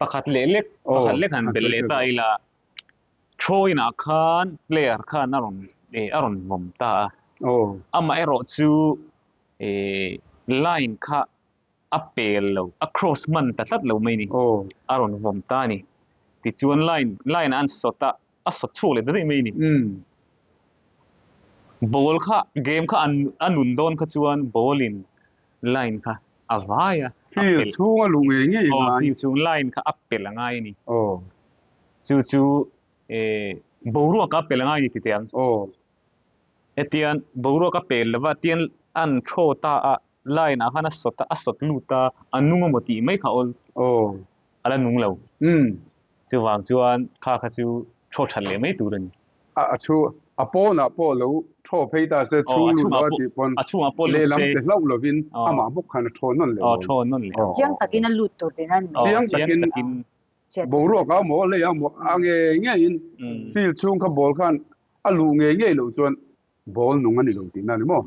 pakhat leh lek, pakhat lek han belh leh ta ila, Troy-in ah khan player khan a rawn a rawn vawm ta a. Amaherawh chu line kha a pel lo, a cross hman ta tlat lo mai ni. A rawn vawm ta a ni. Tichuan line, line ah an sawt a, a sawt chhuak leh ta daih mai ni. Ball kha, game kha a nun dawn kha chuan ball in line kha a vai a, a pel. Field chhung a luh ngei ngei a ngai. Aw, field chhung line kha a pel a ngai a ni. Aw. Chu chu eh boruak a pel a ngai a ni ti teh ang. Aw. Hetian boruak a pel lova tian an throw ta a, line ah khan a sawt a, a sawt lut a, a nung emaw tih mai kha awl. Aw. A la nung lo. Umm. Chuvang chuan kha kha chu thaw that leh mai tur a ni. A chhu a pawnah pawh lo thaw phei ta se chhung lut lo a tih pawn lehlam pe hlauh lovin amah bawk khan a thaw nawn leh lo. Thaw nawn leh. Chiang takin a lut tur tihna a ni mai. Chiang takin boruak a maw lei a maw a ngei ngeiin field chhung kha ball khan a luh ngei ngei loh chuan ball nung a ni lo tihna a ni maw?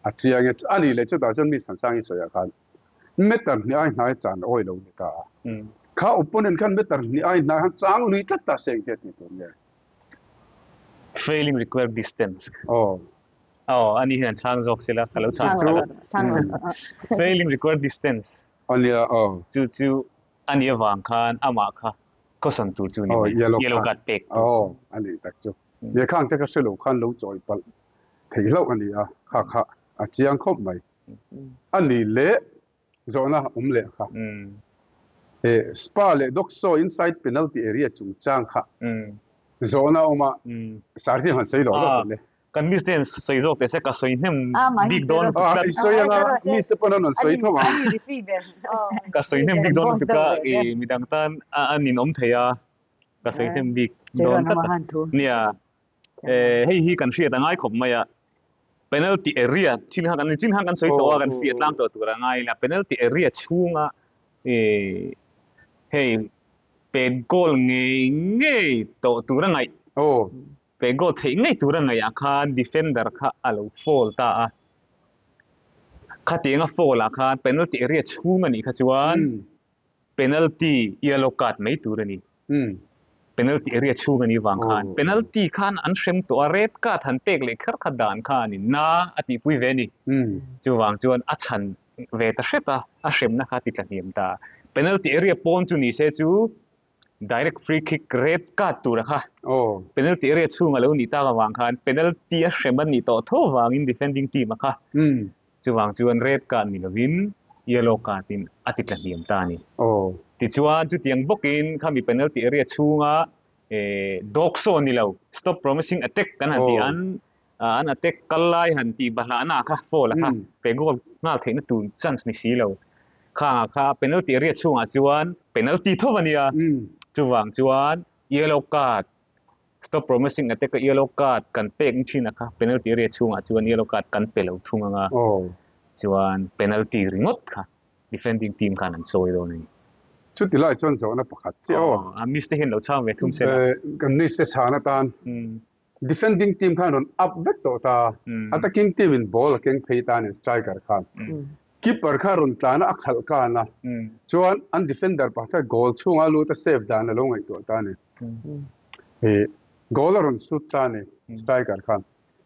A chiang e. A nih leh chutah chuan Miss Thansang i sawiah khan meter hnih ai hnai chan awi lo ni ta a. Kha opponent khan meter hnih ai hnai han chang lui tlat ta se engtia tih tur nge? Failing required distance. Aw. Aw, ani hian chhang zawk sela, ka lo chhang chhang lo. Failing required distance. Ania, aw. Chu chu ani avang khan amah kha khawsan tur chu ni mai. Yellow card pek tur. Aw, ani tak chu. Lehkhang te ka hre lo khan lo chawi palh thei hlauh a ni a, kha kha a chiang khawp mai. A ni leh zawhna awm leh kha. He Spa leh Doxo inside penalty area chungchang kha zawhna awm a, Sergeant han sawi lo lawk le. Kan miss te hian sawi zawk teh se ka sawi hnem bik dawn lutuk tlat. I sawi anga miss te pawn an rawn sawi tho ang. Ka sawi hnem bik dawn lutuk a, i midang tan a ninawm thei a, ka sawi hnem bik dawn tlat a. Nia, hei hi kan hriat a ngai khawp mai a, penalty area chin kha kan chin khan kan sawi tawh a, kan fiah tlang tawh tur a ngai ila, penalty area chhunga hei pet goal ngei ngei tawh tur a ngaih. Pet goal theih ngei tur a ngaih ah khan defender kha a lo foul ta a, khatianga foul ah khan penalty area chhung a nih kha chuan penalty yellow card mai tur a ni. Penalty area chhung a nih vang khan penalty khan an hrem tawh a, red card han pek leh kher kha dan khan in na a tihpui ve a ni. Chuvang chuan a chhan ve ta hret a, a hremna kha a ti tla hniam ta. Penalty area pawn chu ni se chu direct free kick red card tur a kha penalty area chhung a lo nih tak avang khan penalty a hrem a nih tawh tho vangin defending team a kha chuvang chuan red card ni lovin yellow card in a ti tla hniam ta a ni. Tichuan chutiang bawkin khami penalty area chhunga dog saw ni lo stop promising attack kan han tih an an attack kal lai han tih bahlahna kha foul a kha pe goal nghal theihna tur chance ni si lo. Khangah kha penalty area chhungah chuan penalty tho a nia. Chuvang chuan yellow card stop promising attack a yellow card kan pek thin a kha penalty area chhungah chuan yellow card kan pe lo thung anga chuan penalty ringawt kha defending team khan an chawi dawn a ni. Chuti lai chuan zawhna pakhat chiah aw. A miss te hian lo chhang ve thung se la. Kan miss te chhan atan Defending team khan rawn up vek tawh ta. Attacking team in ball a keng phei ta a ni striker khan. Keeper kha rawn tlan a, a khalh kan a. Chuan an defender pakhat kha goal chhunga lut a save dan a lo ngaihtuah ta a ni. Ih goal a rawn shoot ta a ni striker khan.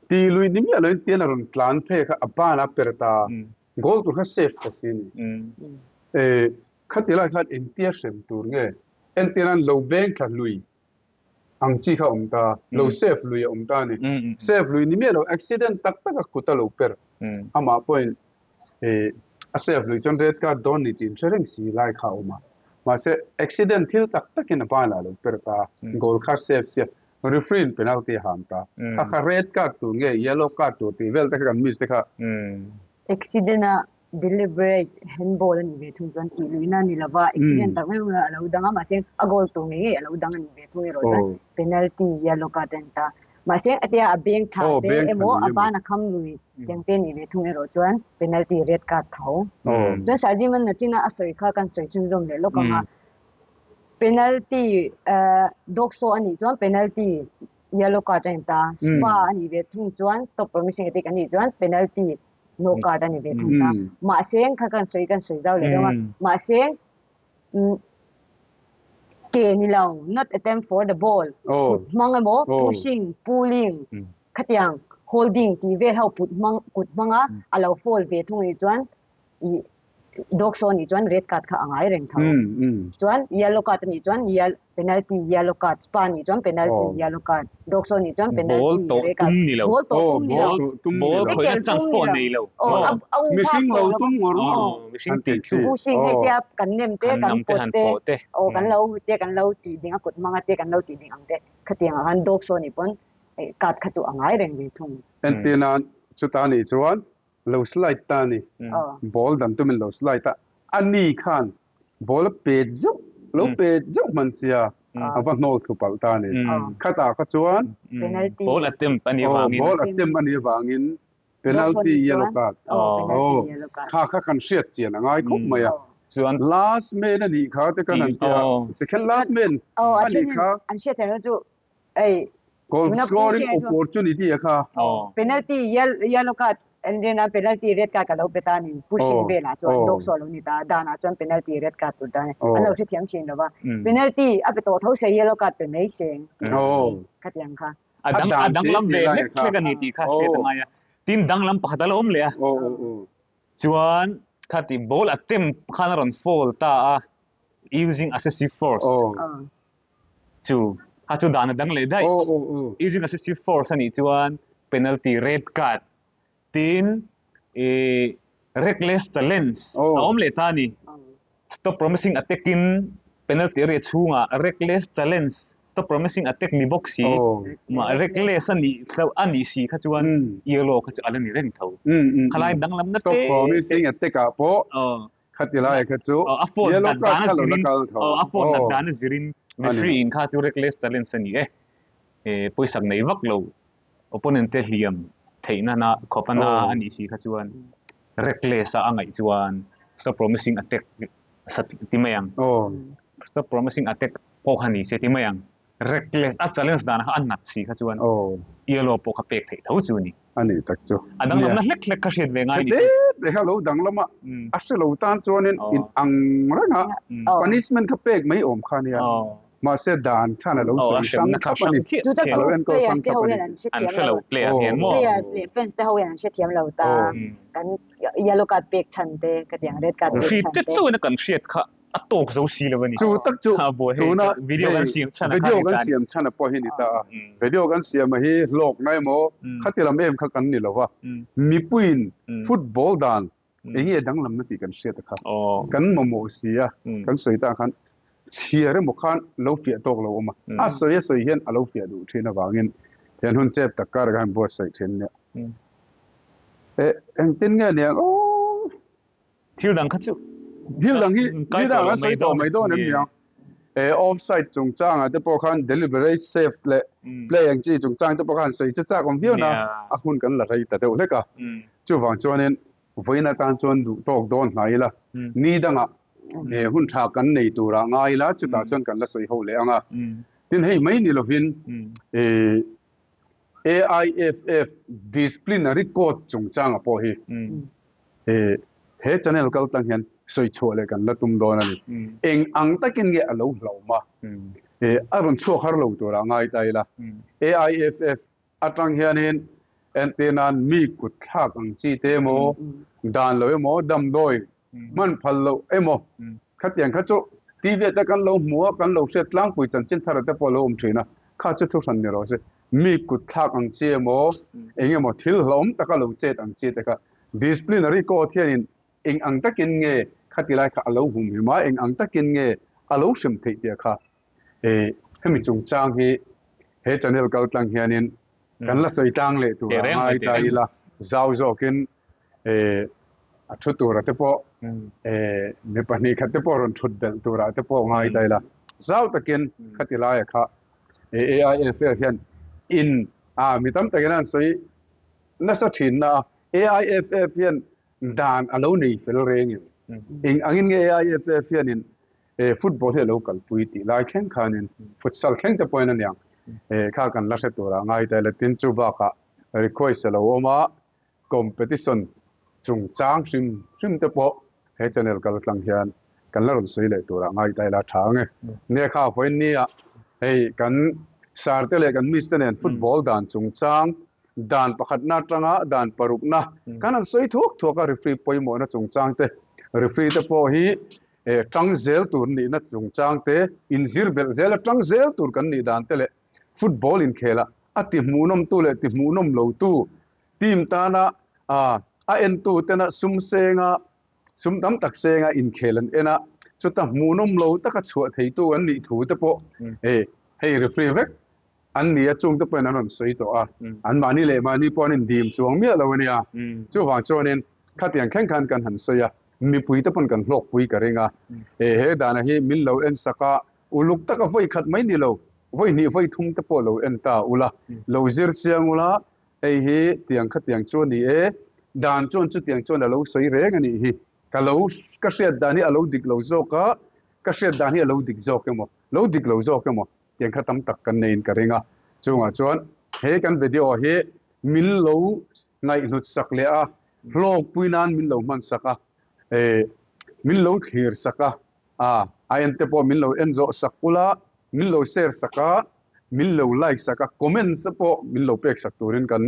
Ti lui ni miah loin tian a rawn tlan phei kha a ban a per ta. Goal tur kha save ta si a ni. Ih khati lai khan engtia hrem tur nge? Entirnan lo beng thla lui. Ang chi kha a awm ta, lo save lui a awm ta a ni. Save lui ni miah lo, accident tak tak a kut a lo per. Amah pawhin a save lui chuan red card dawn ni tih in hre reng si lai kha a awm a. Mahse accident thil tak takin a banah a lo per ta, goal kha save sia, referee in penalty a ham ta. Kha kha red card tur nge yellow card tur tih vel te kha kan miss te kha. Accident a deliberate handball a nih ve thung chuan tih luihna a ni lova, accident tak mai a lo dang a, mahse a goal tur ngei ngei a lo dang a nih ve thung erawh chuan penalty yellow card a ni ta. Mahse a tia a beng thla te emaw a ban a kham lui tiang te nih ve thung erawh chuan penalty red card tho. Chuan Sir Jim-a nachina a sawi kha kan sawi chhunzawm leh lawk ang a, penalty dog saw a nih chuan penalty yellow card a ni ta, spa a nih ve thung chuan stop promising attack a nih chuan penalty no card a ni ve thung ta. Mahse kha kan sawi kan sawi zau leh deuh a, mahse ke ni lo, not attempt for the ball, kut hmang emaw pushing, pulling khatiang holding tih vel ho put hmang kut hmanga a lo foul ve thung anih chuan ih dog saw anih chuan red card kha a ngai reng tho. Chuan yellow card anih chuan penalty yellow card, spa anih chuan penalty yellow card, dog saw anih chuan penalty red card. Ball tawh tum ni lo. Ball khawihna chance pawh nei lo. Mihring lo tum ngawr ngawr. Mihring tih chu. Pushing hei tia kan nem te kan pawt te aw kan lo te kan lo tih ding a kut hmanga te kan lo tih ding ang te khatiang ah khan dog saw anih pawn card kha chu a ngai reng ve thung. Entir nan chuta anih chuan lo slide ta a ni. Ball dan tumin lo slide a, a ni khan ball a pet zeuh, lo pet zeuh hman sia, a va hnawl thlu palh ta a ni. Khatah kha chuan Ball attempt a nih avangin Ball attempt a nih avangin penalty yellow card. Kha kha kan hriat chian a ngai khawp mai a. Chuan last man a nih kha te kan han ti a, second last man a nih kha. An hriat theih loh chu Ei, Goal scoring opportunity a kha. Penalty yellow card en a penalty red card ka lo pe ta ni pushing velah chuan dog saw lo ni ta danah chuan penalty red card tur ta ni an lo hrethiam thin lova penalty a pe tawh tho se yellow card pe mai seng khatiang kha a dang a danglam ve hlek hlek a ni tih kha hriat a ngai a tin danglam pakhat a la awm leh a chuan khati ball attempt khan a rawn foul ta a using excessive force Chu a chu dan a dang leh daih. Using excessive force a nih chuan penalty red card tin ih reckless challenge a awm leh ta a ni. Stop promising attack in penalty area chhungah reckless challenge stop promising attack ni bawk si mah reckless a nih hlauh a nih si kha chuan yellow kha chu a la ni reng tho. Khalai danglam na te. Stop promising attack ah pawh Khati lai kha chu a phone yellow nat card dan a kha lo la zirin kal tho. a phone nat Aw. dan a zirin A ni. referee in kha chu reckless challenge a ni e. Eh pawisak nei vak lo opponent te hliam theihna na khawp a na Aw. a nih si kha chuan reckless a a ngaih chuan stop promising attack sat ti mai ang. Aw. Stop promising attack pawh kha ni se ti mai ang. Reckless a challenge dan kha a nat si kha chuan yellow pawh kha pek theih tho chu a ni. A nih tak chu. A danglamna hlek hlek kha hriat ve ngai ni. Chhe te te kha lo danglama a hre lo tan chuanin in ang reng a punishment kha pek mai awm kha nia. Mahse dan khan a lo sawi hrang thlap a ni. Chu tak A lo chu enkawl players hrang te thlap ho a ni. hian an An hrethiam hre lo. lo player hian maw? Players leh fans te ho hian an hrethiam lo ta. Kan yellow card pek chhan te ka ti ang red card pek Hri chhan te te. chauhin a kan hriat kha a tawk zo si lo a ni. Chu tak chu tuna video kan siam chhan a video kan siam chhan a pawh hi ni ta a. Video kan siam a hi hlawkna emaw khati lam em kha kan ni lo va. Mipuiin football dan eng nge danglamna tih kan hriat a kha. Kan mamawh si a, kan sawi ta khan chhiar emaw khan lo fiah tawk lo awm a. A sawi a sawi hian a lo fiah duh thin avangin hian hun chep tak kar khan buatsaih thin nia. Eh engtin nge niang aw. Thil dang kha chu Thil dang hi thil dang a sawi tawh mai dawn em niang. Eh offside chungchangah te pawh khan deliberate save leh play ang chi chungchang te pawh khan sawi chu chak awm viau na a hun kan la rei ta deuh hlek a. Chuvang chuanin vawiin atan chuan duh tawk dawn hnai ila ni dangah eh hun tha kan nei turah ngai ila chutah chuan kan la sawi ho leh ang a. Tin hei mai ni lovin eh AIFF disciplinary code chungchangah pawh hi he channel kal tlang hian sawi chhuah leh kan la tum dawn a ni. Eng ang takin nge a lo hlauhma a rawn chhuak har lo turah ngai ta ila. AIFF atang hianin entir nan mi kut thlak ang chi te emaw, dan lo emaw, damdawi hman phal loh emaw khatiang kha chu TV te kan lo hmu a, kan lo hriat tlangpui chanchin thar te pawh a lo awm thin a. Kha chu thu hran ni rawh se. Mi kut thlak ang chi emaw, eng emaw thil hlauhawm taka lo chet ang chi te kha disciplinary court hianin eng ang takin nge khati lai kha a lo humhim a, eng ang takin nge a lo hrem theih tih kha hemi chungchang hi he channel kal tlang hianin kan la sawi tlang leh tur a ngai ta ila, zau zawkin a thu tura te pawh mi 2 khat te pawh rawn thut belh tura te pawh ngai ta ila, zau takin khati laia kha AIFF hian in a mi tam takin an sawi nasa thin na a, AIFF hian dan a lo nei fel reng em? Eng angin nge AIFF hianin football hi a lo kalpui tih lai thleng khanin futsal thleng te pawhin a niang kha kan la hre tura ngai ta ila tin chu bakah request a lo awm a, competition chungchang hrim hrim te pawh he channel kal tlang hian kan la rawn sawi leh turah ngai ta ila tha ang e. Nia kha vawiin nia hei kan sir te leh kan miss te nen football dan chungchang dan pakhatna atanga dan parukna kan han sawi thuak thuak a referee pawimawhna chungchang te referee te pawh hi tang zel tur nihna chungchang te inzir belh zel a tang zel tur kan nih dan te leh football inkhel a a ti hmuhnawmtu leh ti hmuhnawm lotu team tana a entu tena sum senga sum tam tak senga inkhel an en a, chuta hmuhnawm lo taka chhuah theitu an nih thu te pawh hei referee vek an ni a, chung te pawhin an rawn sawi tawh a, an mahni leh mahni pawh an indim chuang miah lo a nia. Chuvang chuanin khatiang thleng khan kan han sawi a, mipui te pawn kan hlawkpui ka ring a, he dana hi min lo en sak a, uluk taka vawi khat mai ni lo, vawi hnih vawi thum te pawh lo en ta ula, lo zir chiang ula, hei hi tiang khatiang chu a ni e, dan chuan chutiang chuan a lo sawi reng a nih hi, ka lo ka hriat dan hi a lo dik lo zawk a, ka hriat dan hi a lo dik zawk emaw, lo dik lo zawk emaw tiang kha tam tak kan neiin ka ring a, chungah chuan he kan video hi min lo ngaihhlut sak leh a, hlawkpui nan min lo hman sak a, min lo thlir sak a, a en te pawh min lo en zawh sak ula, min lo share sak a, min lo like sak a, comments te pawh min lo pek sak turin kan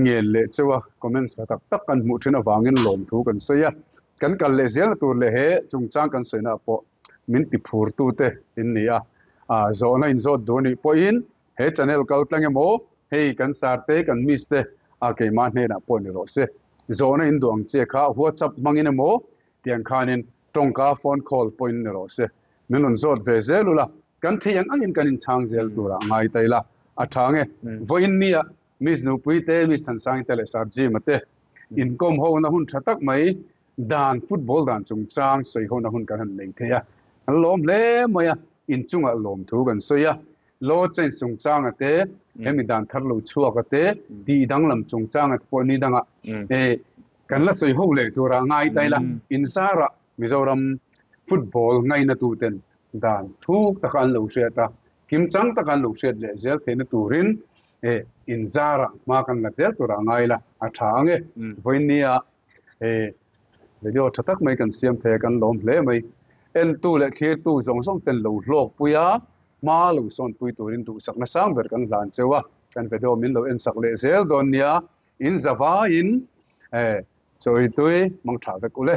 ngen leh cheu a, comments tha tak tak kan hmuh thin avangin lawmthu kan sawi a, kan kal leh zelna tur leh he chungchang kan sawina ah pawh min ti phurtute in ni a, zawhna inzawt duh anih pawhin he channel kal tlang emaw hei kan sir te kan miss te a keimah hnenah pawh ni rawh se, zawhna in duh ang che kha whatsapp hmangin emaw tiang khanin tawngka phone call pawhin ni rawh se, min rawn zawt ve zel ula, kan thei ang angin kan inchhang zel turah ngai ta ila a tha nge. Vawiin nia Miss Nupui te, Miss Thansangi te leh Sir Jim-a te inkawm hona hun tha tak mai dan football dan chungchang sawi hona hun kan han nei thei a, kan lawm hle mai a, inchungah lawmthu kan sawi a, law change chungchanga te, hemi dan thar lo chhuaka te, tih danglam chungchanga te pawh ni dangah kan la sawi ho leh turah ngai ta ila, inzarah Mizoram football ngainatuten dan thuk taka an lo hriat a, kimchang taka an lo hriat leh zel theihna turin inzarah hma kan la zel turah ngai ila a tha ang e. Vawiinnia video tha tak mai kan siam thei a, kan lawm hle mai. Entu leh thlirtu zawng zawng ten lo hlawkpui a, hma lo sawnpui turin duhsakna sang ber kan hlan cheu a, kan video min lo ensak leh zel dawn nia, in zavaiin chawi tui mang tha vek ule.